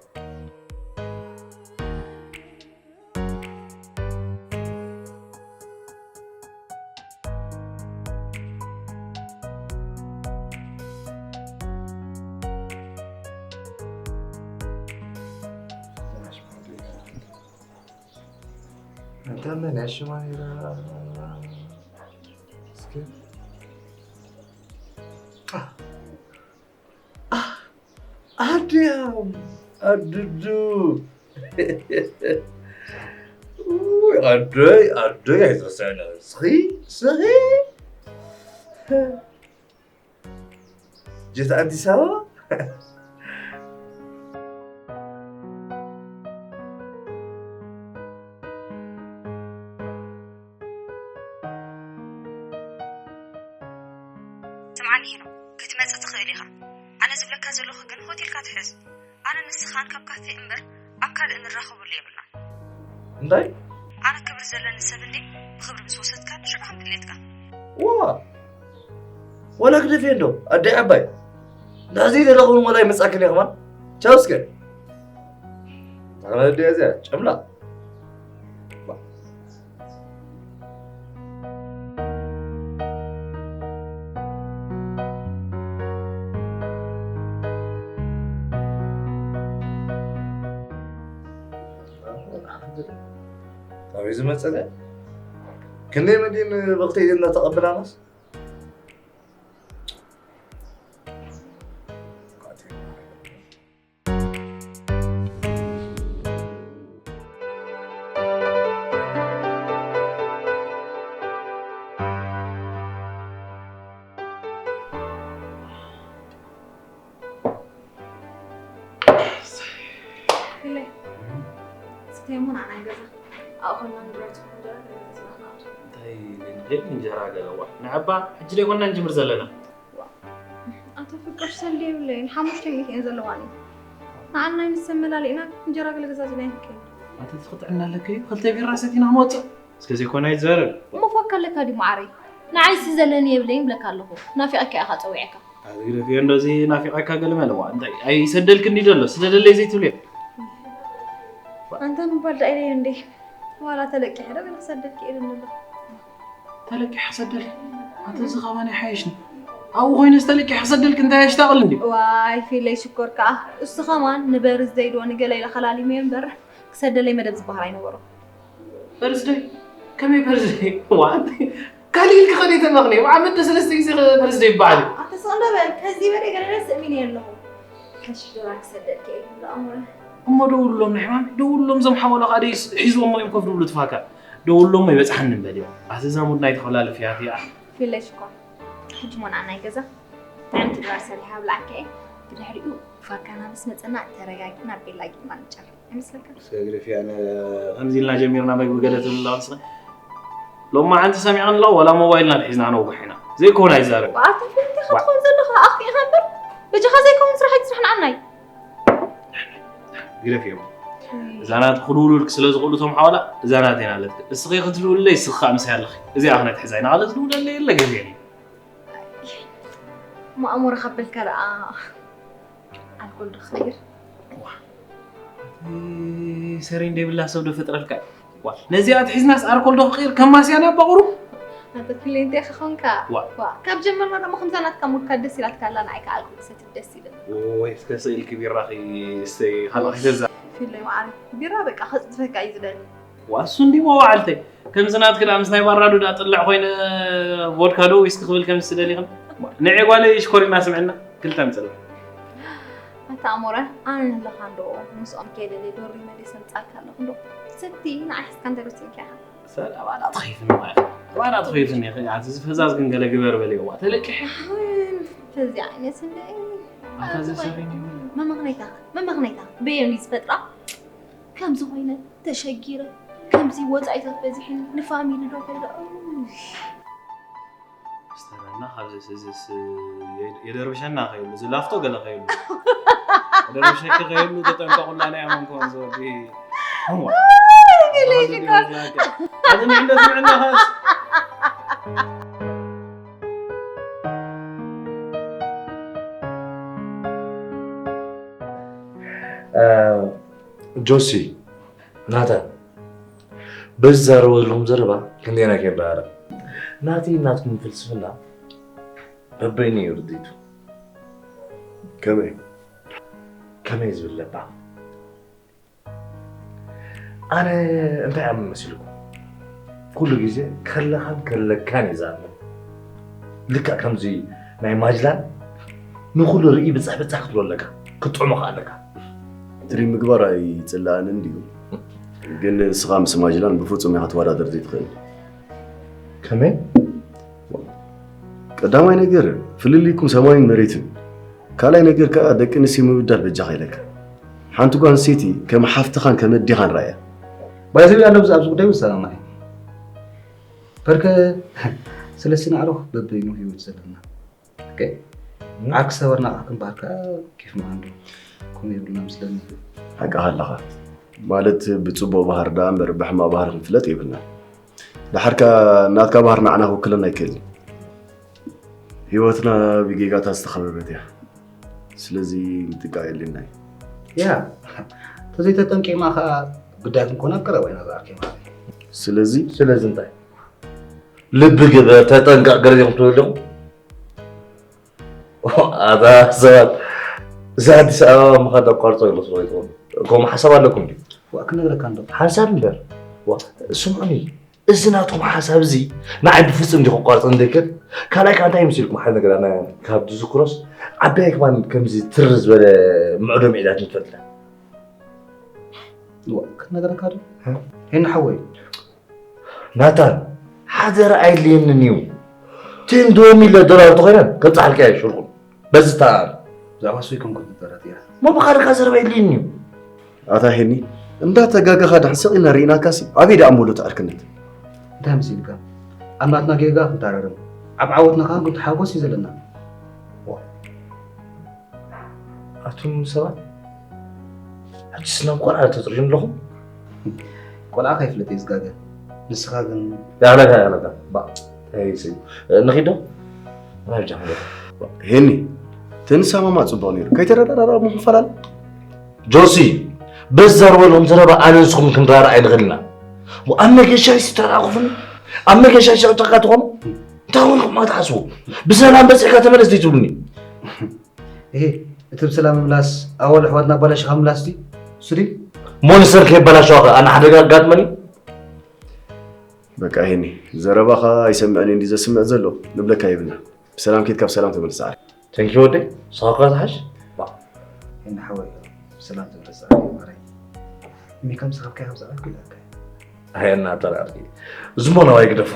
أنت من إيش ما يرى؟ اسكت. آه. آه. أديم. أددو. أوي، أدي، أدي، هاي تسعنا. صغي، صغي. ጀት ኣዲስ ኣበባ ስምዓኒ ሄኖ፣ ክትመጽእ ትኽእል ኢኻ። ኣነ ዝብለካ ዘለኹ ግን ሆቴልካ ትሕዝ። ኣነ ንስኻን ካብ ካፌ እምበር ኣብ ካልእ እንራኸበሉ የብልናን። እንታይ? ኣነ ክብሪ ዘለኒ ሰብ እንዴ ብኽብሪ ምስ ወሰድካኒ ሽዑ ከም ድሌትካ። ዋ ዋላ ግደፍየ እንዶ ኣደይ ዓባይ ንሕዚ ደለኹም ዋላ ይመጻክን እየ ከማን ቻው እስከ ኣነ ኣደይ እዚኣ ጨምላ ኣበይ ዝመጸለ ክንደይ መዲን በኽተይ እናተቐበላናስ ፊለይ፣ ስተይ እሞ ንዓና ገዛ ኣብኡ ኮና ንብረት እንጀራ ገዛ ስራሕና። እንታይ ልንደይ እንጀራ ገለዋ ንዕባ ሕጂ ደይ ኮና እንጅምር ዘለና። ኣቶ ፍቅር ሰልዲ የብለይን ሓሙሽተ ሚእቲ እየን ዘለዋኒ። ንዓና ምስ ተመላሊእና እንጀራ ገለ ገዛ ዝብለይን ትከይድ። ኣቲ ትኽጥዕና ኣለከ እዩ ክልተ ቢራ ሰቲና ክንወፅእ እስከ ዘይኮነ ኣይትዛረብ። እሞ ፋካ ኣለካ ድዩ መዓረይ? ንዓይሲ ዘለኒ የብለይን ብለካ ኣለኹ። ናፊቐካ ኢኻ ጸዊዐካ። ኣዝግደፍዮ እንደዚ ናፊቐካ ገለ መለዋ እንታይ ኣይሰደልክን ድዩ ዘሎ ስደደለይ ዘይትብልዮ። ኣንታ ምባል ዳኣ ኢለዮ እንዴ ዋላ ተለቂሐ ዶ ገለ ክሰደልኪ ኢሉኒ ኣሎ። ተለቂሐ ክሰደልኪ ኣንተ እዚ ካባና ይሓይሽኒ ኣብኡ ኮይነስ ተለቂሐ ክሰደልኪ እንታይ የሽታቕል እንዲ። ዋይ ፊለይ ሽኮር ከኣ እሱ ከማን ንበርዝደይ ዶ ንገለ ኢለ ከላሊመዮ እምበር ክሰደለይ መደብ ዝበሃል ኣይነበሮ። በርዝደይ ከመይ በርዝደይ ዋት ካልእ ኢልኪ ከደይ ተመኽኒ ብዓመት ዶ ሰለስተ ግዜ በርዝደይ ይበሃል እዩ። ኣንተ ስቕ እንዶ በል ከዚ በለ ገለ ስእሚኒ ኣለኹ። ሓሽሽ ዶላር ክሰደልኪ እየ ዝብሎ ኣሞረ። እሞ ደውልሎም ንሕማም ደውልሎም እዞም ሓወሎ ከኣ ደይስ ሒዝዎም እዮም ኮፍ ዝብሉ ትፋካ ደውልሎም ኣይበጽሓንን በልዮም ኣቲ እዛ ሙድ ናይ ተኾላለፍያ እቲኣ። ፊለሽ እኮ ሕጂ ሞና ናይ ገዛ ጥዕምቲ ዶላር ሰሪሓ ኣብልዓካ እየ ብድሕሪኡ ፋካና ምስ መጸና ተረጋጊና ቤላ ጌምና ንጨርም። ኣይመስለካን? እስከ ግደፍያ ነ ከምዚ ኢልና ጀሚርና መግቢ ገለ ትብል ኣላ ንስኺ። ሎማዓንቲ ሰሚዐን ኣለኹ ዋላ ሞባይልና ኣትሒዝና ነውግሕ ኢና። ዘይኮን ኣይዛረብ። ኣታ ፊልም እንታይ ኢኻ ትኸውን ዘለኻ ኣኽፊእኻ እምበር በጃኻ ዘይከውን ስራሕ ኣይትስራሕ ንዓናይ። ግደፍዮም። እዛ ናትኪ ክድውሉልኪ ስለ ዝኽእሉ እቶም ሓዋላ፣ እዛ ናተይ ናለትኪ። እስኺ ክትድውልለይ፣ እስኺ ከዓ ምሳይ ኣለኺ። እዚኣ ክነትሕዛ ኢና፣ ካልእ ዝድውለለይ የለ፣ ግዜ የለ። እሞ ኣሞረ ካበልካ ደኣ ኣልኮል ዶ ክቕይር? ዋ፣ ሰሪን ደይብላ ሰብ ዶ ፈጥረልካ? ዋ፣ ነዚኣ ትሒዝናስ ኣርኮል ዶ ክቕይር? ከም ማስያ ናብ ባቑሩ? ኣንተ ክሊንቴ ክኾንካ? ዋ። ዋ፣ ካብ ጀመርና ደሞ ከምዛ ናትካ ሙድካ ደስ ኢላትካ ኣላ፣ ንዓይ ከኣ ኣልኮል ክሰቲ ደስ ኢለኒ። ወይ፣ እስከ ስኢልኪ ቢራኺ እስተይ፣ ካልእ ከይተዛ። ፊለይ መዓረይ፣ ቢራ በቃ ከጽድፈካ እዩ ዝደሊ። ዋ፣ እሱ እንዲ መዋዕልተይ። ከምዚ ናትኪ ደኣ ምስ ናይ ባራዱ ደኣ ጥልዕ ኮይነ ቮድካ ዶ ዊስኪ ክብል ከም ዝደሊ ኽን። ንዒ ጓለይ ሽኮሪና ስምዕና፣ ክልተ ምጽላ። ኣታ ኣሞረ፣ ኣነ ኣለኻ እንዶ፣ ምስኦም ከይደሊ ዶሪ መሊሰ ምጻልካ ኣለኹ እንዶ። ስቲ ንዓይ ሒዝካ እንተ ደስ ኢልካ ኢኻ። ሰላ ባዳ ትኸይፍኒ ማለት። ባዳ ትኸይፍኒ፣ ኣቲ እዚ ፈዛዝ ግን ገለ ግበር በልዮ፣ ዋ፣ ተለቂሐ። ፈዚ ዓይነት እንደ ኣታ እዚ ሰሪን እዩ። መመኽነይታ፣ መመኽነይታ፣ በየም እዩ ዝፈጥራ? ከምዚ ኮይነ፣ ተሸጊረ፣ ከምዚ ወጻኢታት በዚሕኒ፣ ንፋሚሊ ዶ ከይደ፣ እይ። ስተረና ካብዚስ፣ እዚስ፣ የ-፣ የደርብሸና ከይሉ፣ እዚ ላፍቶ ገለ ከይሉ። የደርብሸኪ ከይሉ፣ ተጠንቀቑላ ናይ ኣመንኮን ዝወዲ። እሞ። ገለ ይሽኮር። ኣቲ ምዕንዶ ትምዕና ኻስ። እ፣ ጆሲ፣ ናታን፣ በዚ ዛረበሎም ዘረባ ክንደየናይ ከይንረኣረብ። ናተይ ናትኩም ፍልስፍና በበይኑ እዩ ርድኢቱ። ከመይ? ከመይ ዝብል ለባም። ኣነ እንታይ እየ መሲልኩም? ኩሉ ግዜ ከለኻን ከለካን እየ ዝኣምን። ልክዕ ከምዚ ናይ ማጅላን ንኹሉ ርኢ ብጻሕ ብጻሕ ክትብሎ ኣለካ፣ ክትጥዕሞ ከኣ ኣለካ። ትሪ ምግባር ኣይጽላእን እንድዩ፣ ግን ንስኻ ምስ ማጅላን ብፍጹም ኢኻ ትወዳደር ዘይትኽእል። ከመይ? ቀዳማይ ነገር ፍልልይኩም ሰማይን መሬትን። ካልኣይ ነገር ከኣ ደቂ ኣንስትዮ ምብዳል በጃኻ ኢለካ። ሓንቲ ጓል ኣንስተይቲ ከም ሓፍትኻን ከም ኣዴኻን ረኣያ። ባይዘዊ ኣነ ኣብዚ ጉዳይ እውን ሰላማይ። በርከ ስለስቲ ናዕሮ በበይኑ ህይወት ዘለና። ኦኬ። ዓርኪ ሰበርና ከኣ ክንበሃል ከኣ ኬፍና እንዶ ከምኡ የብልና ምስለኒ። ሓቅኻ ኣለኻ። ማለት ብጽቡቕ ባህሪ ደኣ እምበር ብሕማቕ ባህሪ ክንፍለጥ የብልናን። ደሓር ከኣ ናትካ ባህሪ ንዓና ክውክለና ኣይክእልን። ህይወትና ብጌጋታት ዝተኸበበት እያ። ስለዚ ምጥንቃቕ የድልየና እዩ። ያ፣ ተዘይተጠንቂቕና ከኣ ግዳይ ክንኮን ኣብ ቀረባ ኢና ዝኣርኪ ማለት እዩ። ስለዚ ስለዚ እንታይ? ልቢ ግበር፣ ተጠንቀቕ፣ ገለ ዲኹም ትብሉ ኣለኹም? ኣታ ሰባት፣ እዚ ኣዲስ ኣበባ ምኻድ ኣቋርጾ ይመስሎ ይኸውን። ከምኡ ሓሳብ ኣለኩም ድዩ? ዋ፣ ክነግረካ እንዶ። ሓንሳብ እምበር። ዋ፣ ስምዑኒ። እዚ ናትኩም ሓሳብ እዚ ንዓይ ብፍጹም እንዲ ከቋርጽ እንደይክእል። ካልኣይ ከኣ እንታይ ይመስልኩም? ሓደ ነገር ኣነ ካብ ዝዝክሮስ፣ ዓባይ ከማን ከምዚ ትር ዝበለ ምዕዶ ምዒዳት ንፈልጥ። ዋ፣ ክነግረካ ዶ? እ? ሄና ሓወይ። ናታን፣ ሓደራ ኣየድልየንን እዩ። ቴን ዶ ሚለ ዶላር ተኾይነን ከብጽሓልካ እየ ሽርኩም። በዚ ተኣም። ብዛዕባ እሱ ኣይኮንኩን ዝዛረብ እያ። እሞ ብኻልካ ዘረባ የድልየኒ እዩ። ኣታ ሄኒ፣ እንዳተጋገኻ ድሕን ስቕ ኢልና ርኢናካሲ፣ ኣበይ ደኣ እሞ ኣሎ እቲ ዕርክነት? እንታይ መሲልካ? ኣብ ናትና ጌጋ ክንተራረም፣ ኣብ ዓወትና ከኣ ክንተሓጎስ እዩ ዘለና። ዋ። ኣቱም ሰባት፣ ሕጂስ ናብ ቆልዓ ተጥርዩኒ ኣለኹም? ቆልዓ ከይፍለጥ እዩ ዝጋገ። ንስኻ ግን ያለካ፣ ያለካ። ባ፣ ተይሲ። ንኺዶ? ናይ ብጃ ነገር። ሄኒ፣ ተንሰማማ ጽቡቕ ነይሩ። ከይተረዳዳዳ ምንፈላለ። ጆሲ፣ በዚ ዘርበሎም ዘረባ ኣነ ንስኹም ክንራራእ ኣይንኽእልና። ኣብ መገሻ ይስተራኹፍኒ። ኣብ መገሻ ሸቕጫካ ትኾኑ። እንታይ ኾንኩም ትሓስቡ? ብሰላም በጺሕካ ተመለስ ዘይትብሉኒ? እሄ፣ እቲ ብሰላም ምምላስ ኣወል ኣሕዋትና ኣባላሽኻ ምላስ ድዩ? እሱ ድዩ? ሞንስተር ከይበላሸዋ ኸ ኣነ ሓደጋ ኣጋጥመኒ? በቃ ሄኒ፣ ዘረባኻ ኣይሰምዕን እንዲ ዘስምዕ ዘሎ ንብለካ ይብልና። ብሰላም ኬድካ ብሰላም ተመልስ ዓርኪ። ተንኪ ወደይ፣ ንስኻ እኳ ትሓሽ። ባ። ሄኒ ሓወይ፣ ብሰላም ተመለስ ዓርኪ ማረይ። እሚካ ምሳኻ ብካይ ካብ ዝዓርኩ ኢላካ። ኣየና ተራርኪ። ዝሞ ነዋይ ግደፋ።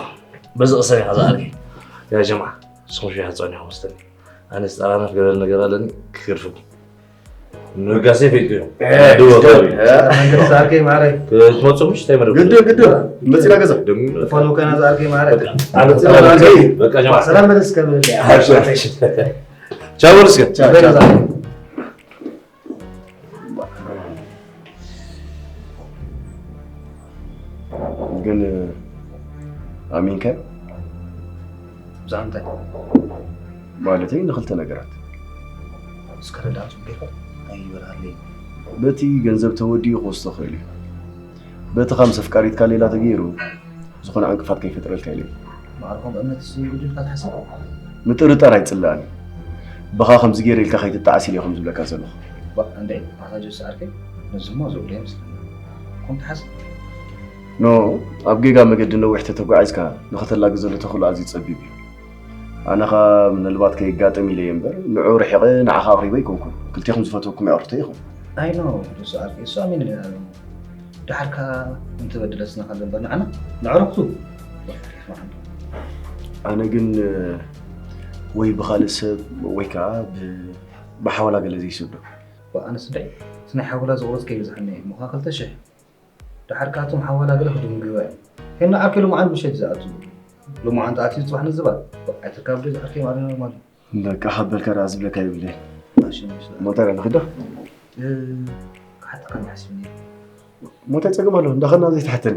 በዚ ቅሰብ ኢኻ ዝዓርኪ። ያ ጀማዓ፣ ንስኹም ሽሕ ጸኒሑ መስተኒ። ኣነስ ጣራናፍ ገለ ነገር ኣለኒ ክገድፍኩም። ንጋሴ ፈይጥኩም እዮም። እ፣ ኣድዋ እ፣ ከባቢ። እ። መንገዲ ዝዓርከይ ማዕረይ። ክትመጹ ምሽ እንታይ መደብ? ግዲ፣ ግዲ። መጺና ገዛ። ደም ይብለካ። ፎሎ ከና ዝዓርከይ ማዕረይ። በቃ፣ ኣነ መጺና ዝዓርከይ። በቃ፣ ጀማ። ሰላም በል እስከ በል። ሓሽ፣ ሓሽ። ቻው በል እስከ። ቻው፣ ቻው። ገዛ። ግን ኣሚንካ? ብዛዕባ እንታይ? ማለተይ ንክልተ ነገራት። እስከ ረዳእ ጽቡቕ ኣይበርሃለይ። በቲ ገንዘብ ተወዲኡ ክወስዶ ክእል እዩ። በቲ ከም ሰፍቃሪትካ ሌላ ተገይሩ ዝኾነ ዕንቅፋት ከይፈጥረልካ ኢለ። ማዕርኮም እምነት ይጉድልካ ትሓስብ? ምጥርጣር ኣይጽላእን። ብኻ ከምዚ ገይረ ኢልካ ከይትጣዓስ ኢለ ከም ዝብለካ ዘለኹ። እንደ ኣታ ጆስ ዓርከይ፣ ነዝማ ዝብሎ ይመስለኒ። ኮም ትሓስብ? ኖ፣ ኣብ ጌጋ መገዲ ነዊሕ ተተጓዒዝካ ንኸተላግዘሉ ተኽእሎ ኣዝዩ ጸቢብ እዩ። ኣነ ኸኣ ምናልባት ከየጋጥም ኢለ እየ እምበር፣ ንዑ ርሒቐ ንዓኻ ኣቕሪበ ኣይኮንኩን። ክልቴኹም ዝፈትወኩም የዕርክቶ ኢኹም። ኣይ ኖ፣ ጆስ ዓርከይ፣ እሱ ኣሚን ኢለ ኣለኹ። ደሓር ከኣ እንተበደለትና ካብ ዘንበር ንዓና ነዕርኽቱ። ኣነ ግን ወይ ብኻልእ ሰብ ወይ ከኣ ብ- ብሓወላ ገለ ዘይስዶ። ኣነ ስደይ፣ እቲ ናይ ሓወላ ዝቑረጽ ከይበዝሓኒ እዩ። ምዃ ክልተ ሽሕ። ደሓር ከኣ እቶም ሓወላ ገለ ክድንግባ እዮም። ሄና ዓርከይ ሎምዓንቲ ምሸት ዝኣቱ። ሎምዓንቲ ኣትዩ ጽባሕ ንዝባል። ኣይትካብዶ ዝዓርከይ ማለት ኖርማል እዩ። በቃ ሃበልካ ደኣ ዝብለካ ይብለይ። ማሽን ይስራ። ሞተር ንኽዶ? ክሓተካ ሓሲብኒ። ሞተር ጸገም ኣሎ እንዳኸና ዘይትሓተኒ።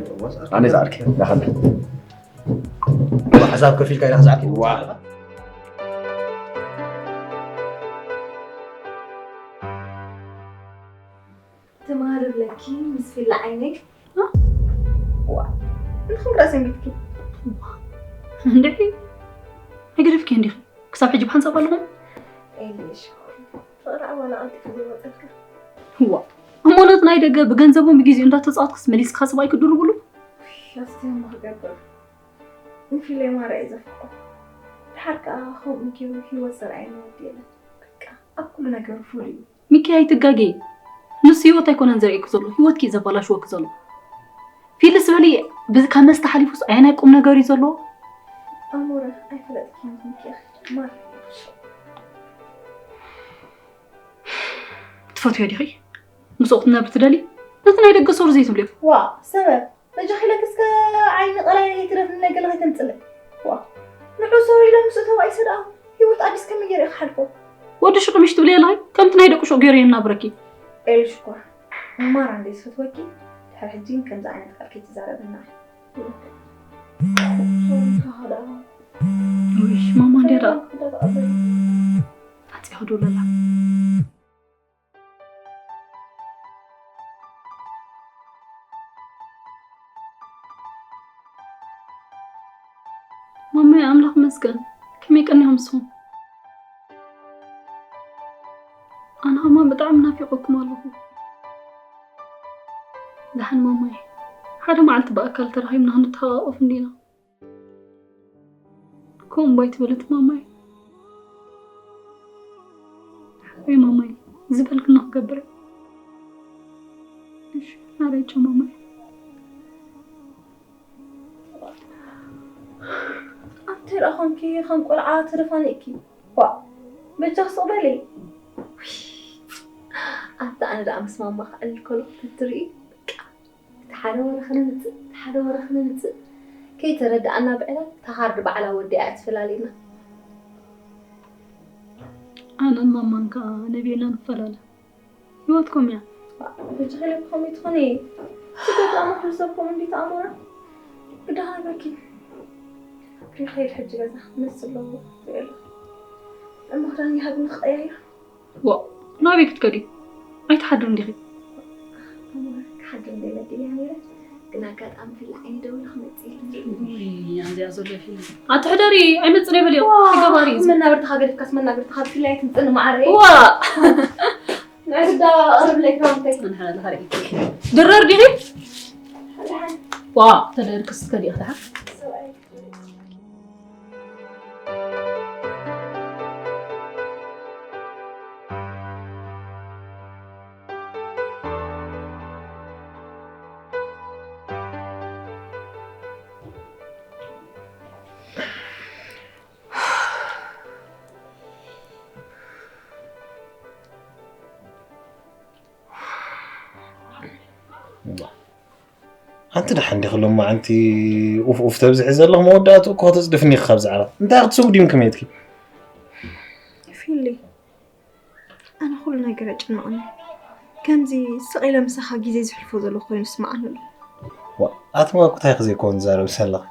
ኣነ ዝዓርከ እንዳኸና። ሓሳብ ከፊልካ ኢላ ዝዓርከ። ትማሊ ብለኪ ምስ ፊላ ዓይነይ ዋ ንኽም ራሰን ቢትኪ እንድዒ ኣይገደፍኪ እንዲኺ ክሳብ ሕጂ ብሓንሳብ ኣለኹም ኤልሽ ፍቕሪ ኣባና ኣንቲካ ዘይወፀልካ ዋ እሞ ነቲ ናይ ደገ ብገንዘቡን ብግዜኡ እንዳተፃወትክስ መሊስካ ሰብኣይ ክድርብሉ ኣስትዮ ክገብር ንፊለማ ራእይ ዘፍቆ ድሓር ከዓ ከምኡ ገይሩ ህይወት ዘርኣየኒ ወዲ የለን በቃ ኣብ ኩሉ ነገሩ ፍሉይ እዩ ሚኪ ኣይትጋገ ንሱ ህይወት ኣይኮነን ዘርእየኪ ዘሎ ህይወትኪ እዩ ዘባላሽወኪ ዘሎ ፊልስ በሊ ካብ መስተ ሓሊፉስ ኣየናይ ቁም ነገር እዩ ዘለዎ ኣሞረ ኣይፈለጥኪ ሚኪ ማር ትፈትዮ ዲኺ ምስኡ ክትነብሪ ትደሊ ነቲ ናይ ደገ ሶር ዘይትብልዮ ዋ ሰበብ በጃኺ ኢለኪ እስከ ዓይኒ ቀላይ ከይትረፍኒ ናይ ገለ ከይተምፅለይ ዋ ንዑ ሰው ኢለ ምስኡ ተባኢሰ ደኣ ህይወት ኣዲስ ከመይ ገይረ ክሓልፎ ወዲ ሹቕ ምሽ ትብሊ ኣለኺ ከምቲ ናይ ደቂ ሹቕ ገይሩ የናብረኪ ኤልሽ እኳ ማራ እንደ ዝፈትወኪ ድሕሪ ሕጂ ከምዚ ዓይነት ቃል ከይትዛረብና ውሽ ማማ እንዲያ ደኣ ኣፅያ ክድውለላ ማማይ ኣምላኽ መስገን ከመይ ቀኒኹም ንስኹም ኣነ ኸማ ብጣዕሚ ናፊቐኩም ኣለኹ ደሓን ማማይ ሓደ መዓልቲ ብኣካል ተራኺብና ክንተሓቓቐፍ እንዲና ከምኡ እምባ ኣይትበለት ማማይ ሓወይ ማማይ ዝበልክኒ ክገብር እሺ ሓረይ ጨ ማማይ ኣንተ ደኣ ኾንኪ ከም ቆልዓ ተደፋኒእኪ ዋ በጃ ስቕ በሊ ኣንተ ኣነ ደኣ ምስ ማማ ክዕልል ከለኹ ትትርኢ በቃ እቲ ሓደ ወረ ክነምፅእ እቲ ሓደ ወረ ክነምፅእ ከይተረድኣና ብዕላል እታ ካርድ ባዕላ ወዲኣ እያ ትፈላልየና ኣነን ማማን ከዓ ነብየና ንፈላለ ህይወትኩም እያ ብጅኸለ ከመይ ትኾኒ ስደት ኣመክሪ ሰብ ከም እንዲ ተኣምራ ግዳ ሃገርኪ ሪኸይድ ሕጂ ገዛ ክመስል ኣለዎ ትብል እሞ ክዳን ይሃብኒ ክቐያይር ዋ ናበይ ክትከዲ ኣይትሓድሪ እንዲኺ ክሓድር እንደ መድልያ ነይረ ግን ኣጋጣሚ ፊላ ዓይኒ ደውለ ክመፅእ እዚኣ ዘሎ ፊልም ኣቲ ሕደሪ ኣይመፅን የበልዮ ተገባሪ እዩ መናብርትኻ ገዲፍካስ መናብርትኻ ብፍላይ ትምፅኒ ማዓረ ዋ ንዕዳ ቅርብ ለይክራምተይ ድረር ዲኺ ዋ ተደርክስ ከዲእኽትሓ ሓንቲ ደሓን ዲኺ ሎማዓንቲ ኡፍ ኡፍ ተብዝሒ ዘለኹ መወዳእትኡ እኮ ከተፅድፍኒ ኢኺ ካብዚ ዓራት እንታይ ክትስጉ ድዩ ምክመየትኪ ፊሊ ኣነ ኩሉ ነገር የጨንቐኒ ከምዚ ስቕ ኢለ ምሳኻ ግዜ ዝሕልፎ ዘለኹ ኮይኑ ይስምዓኒ ኣሎ ዋ፣ ኣቲ ዋ፣ ኩታይ ክዘይኮን ዝዛረብ ሰለኽ።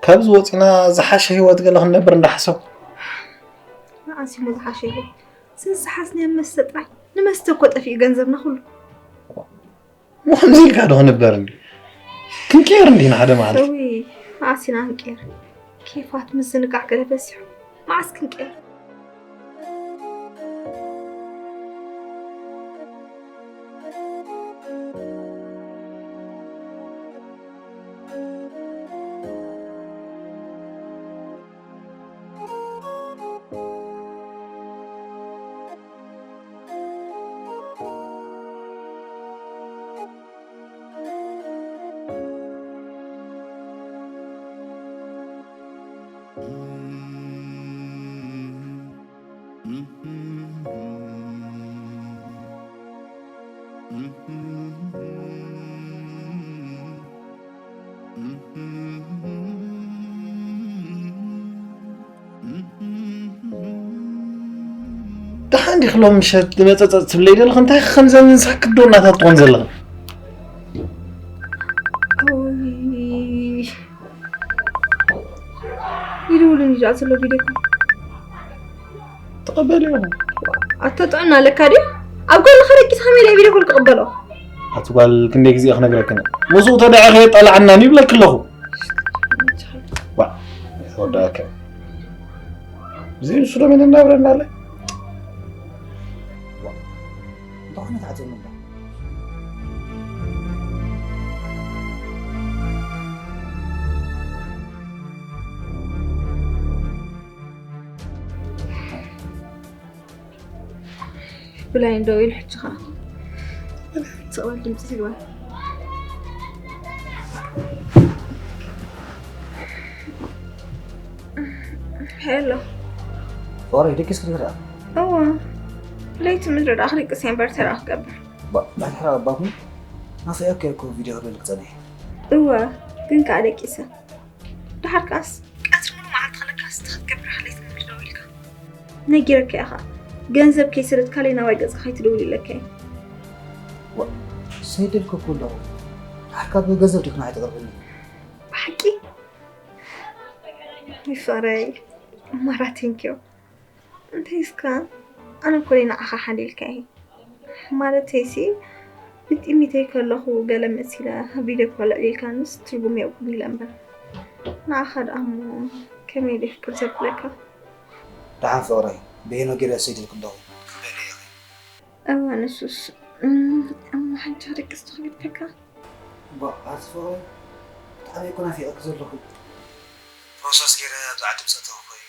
ካብዚ ወፂና ዝሓሸ ህይወት ገለ ክንነብር እንዳሓሰብ። መዓስ እሞ ዝሓሸ ህይወት? ስንስሓስ ናይ መስተ ጥራይ። ንመስተ እኮ ጠፊኡ ገንዘብና ኩሉ። ሞ ከምዚ ኢልካ ዶ ክንበር እንዲ? ክንቀየር እንዲና ሓደ መዓልቲ። እዊ፣ መዓስ ኢና ክንቀየር? ኬፋት ምዝንጋዕ ገለ በዚሑ። መዓስ ክንቀየር? ደሓን ዲኽ ሎም ምሸት መጸጸጽ ትብለይ ዘለኽ? እንታይ ከምዘን ሳክት ዶ እናታት ትኾን ዘለኽን? ይድውልን እዩ ዘሎ ቪድዮ ኮል። ተቐበልዮ። ኣታ ጥዕና ኣለካ ድዩ? ኣብ ጎንኻ ደቂስካ ከመይ ኢለ ቪድዮ ኮል ክቕበሎ? ኣቲ ጓል ክንደይ ግዜ ክነግረክን። ምስኡ ተደዓ ከየጣልዓናን ይብለክ ኣለኹ። ዋ፣ ወዳከ። ብዘይ ንሱ ዶ መን እናብረና ኣለ? ዋ፣ እንተኾነ ተዓጽየኒ እምበር። ብላይ እንደው ኢሉ ሕጂ ኸዓ ትቕበል ድምፂ ትግበር። ሄሎ። ፍቕረይ ደቂስ ክትርኢ ደኣ። እወ፣ ለይቲ ምድሪ ደኣ ክደቅስ እየ እምበር ተራ ክገብር። ባ፣ ድሕሪ ኣባኹም ናፊቐኪ እኮ ቪድዮ ክብለልክ ጸኒሐ። እወ፣ ግን ከኣ ደቂሰ። ደሓር ከኣስ ቀትሪ ሙሉ መዓልቲ ከለካስ እንታይ ክትገብር ኢኻ ለይቲ ሙሉ ደዊልካ? ነጊረካ እየ ኸኣ። ገንዘብ ከይሰደድካለይ ናባይ ገጽካ ከይትደውል ኢለካ እየ። ዋ፣ ሰይደልኩ እኮ ኣለኹ። ደሓር ካብ ገንዘብ ዲኽና ኣይትቕርብኒ። ብሓቂ? ወይ ፍቕረይ። ማራ፣ ቴንኪዩ። እንታይ እስካ? ኣነ እኮ ደይ ንዓኻ ሓሊልካ እየ። ማለተይሲ፣ ብጥሚተይ ከለኹ ገለ መሲለ ቪድዮ ኮል ኣዕሊልካንስ ትርጉም የብሉን ኢለ እምበር። ንዓኻ ደኣ እሞ ከመይ ኢለ ፍቅር ዘብለካ? ደሓን ፍቕረይ፣ ብሄኖ ገይረ ሰይድልክ ኣለኹ። ክበል እየ። እወ፣ ንሱስ፣ እም፣ እሞ ሓንቲ ክደቅስ ትኽእል ከካ? ባ፣ ኣቲ ፍቕረይ፣ ብጣዕሚ እኮ ናፊቐኪ ዘለኹ። ፕሮሰስ ገይረ ኣብዛ ዓዲ ምስ ኣተኹ እኮ እዩ።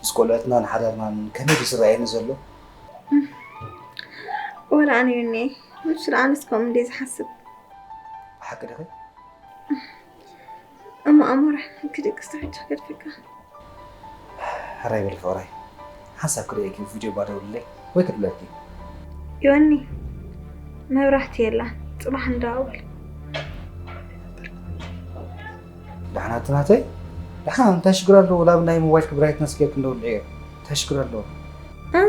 ምስ ቆልዑትናን ሓዳርናን ከመይ ድዩ ዝረኣየኒ ዘሎ? ወላ ኣነ ዮኒ፣ ንሱ ደኣ ኣነስ ከምኡ እንድየ ዝሓስብ። ብሓቂ ዲኺ? እሞ ኣሞራ፣ ክድቅስ ተፈቲሑ ገድፈካ። ሕራይ በሊ ፍቕረይ። ሓንሳብ ክርእየኪ ቪድዮ እባ ደውልለይ ወይ ክድውለልኪ። ዮኒ፣ መብራህቲ የላን፣ ጽባሕ ንደዋወል። ደሓን ኣቲ ናተይ? ደሓን፣ እንታይ ሽግር ኣለዎ? ላብ ናይ ሞባይልኪ ብራይትነስ ጌርኪ እንደውልዕዮ። እንታይ ሽግር ኣለዎ? እ?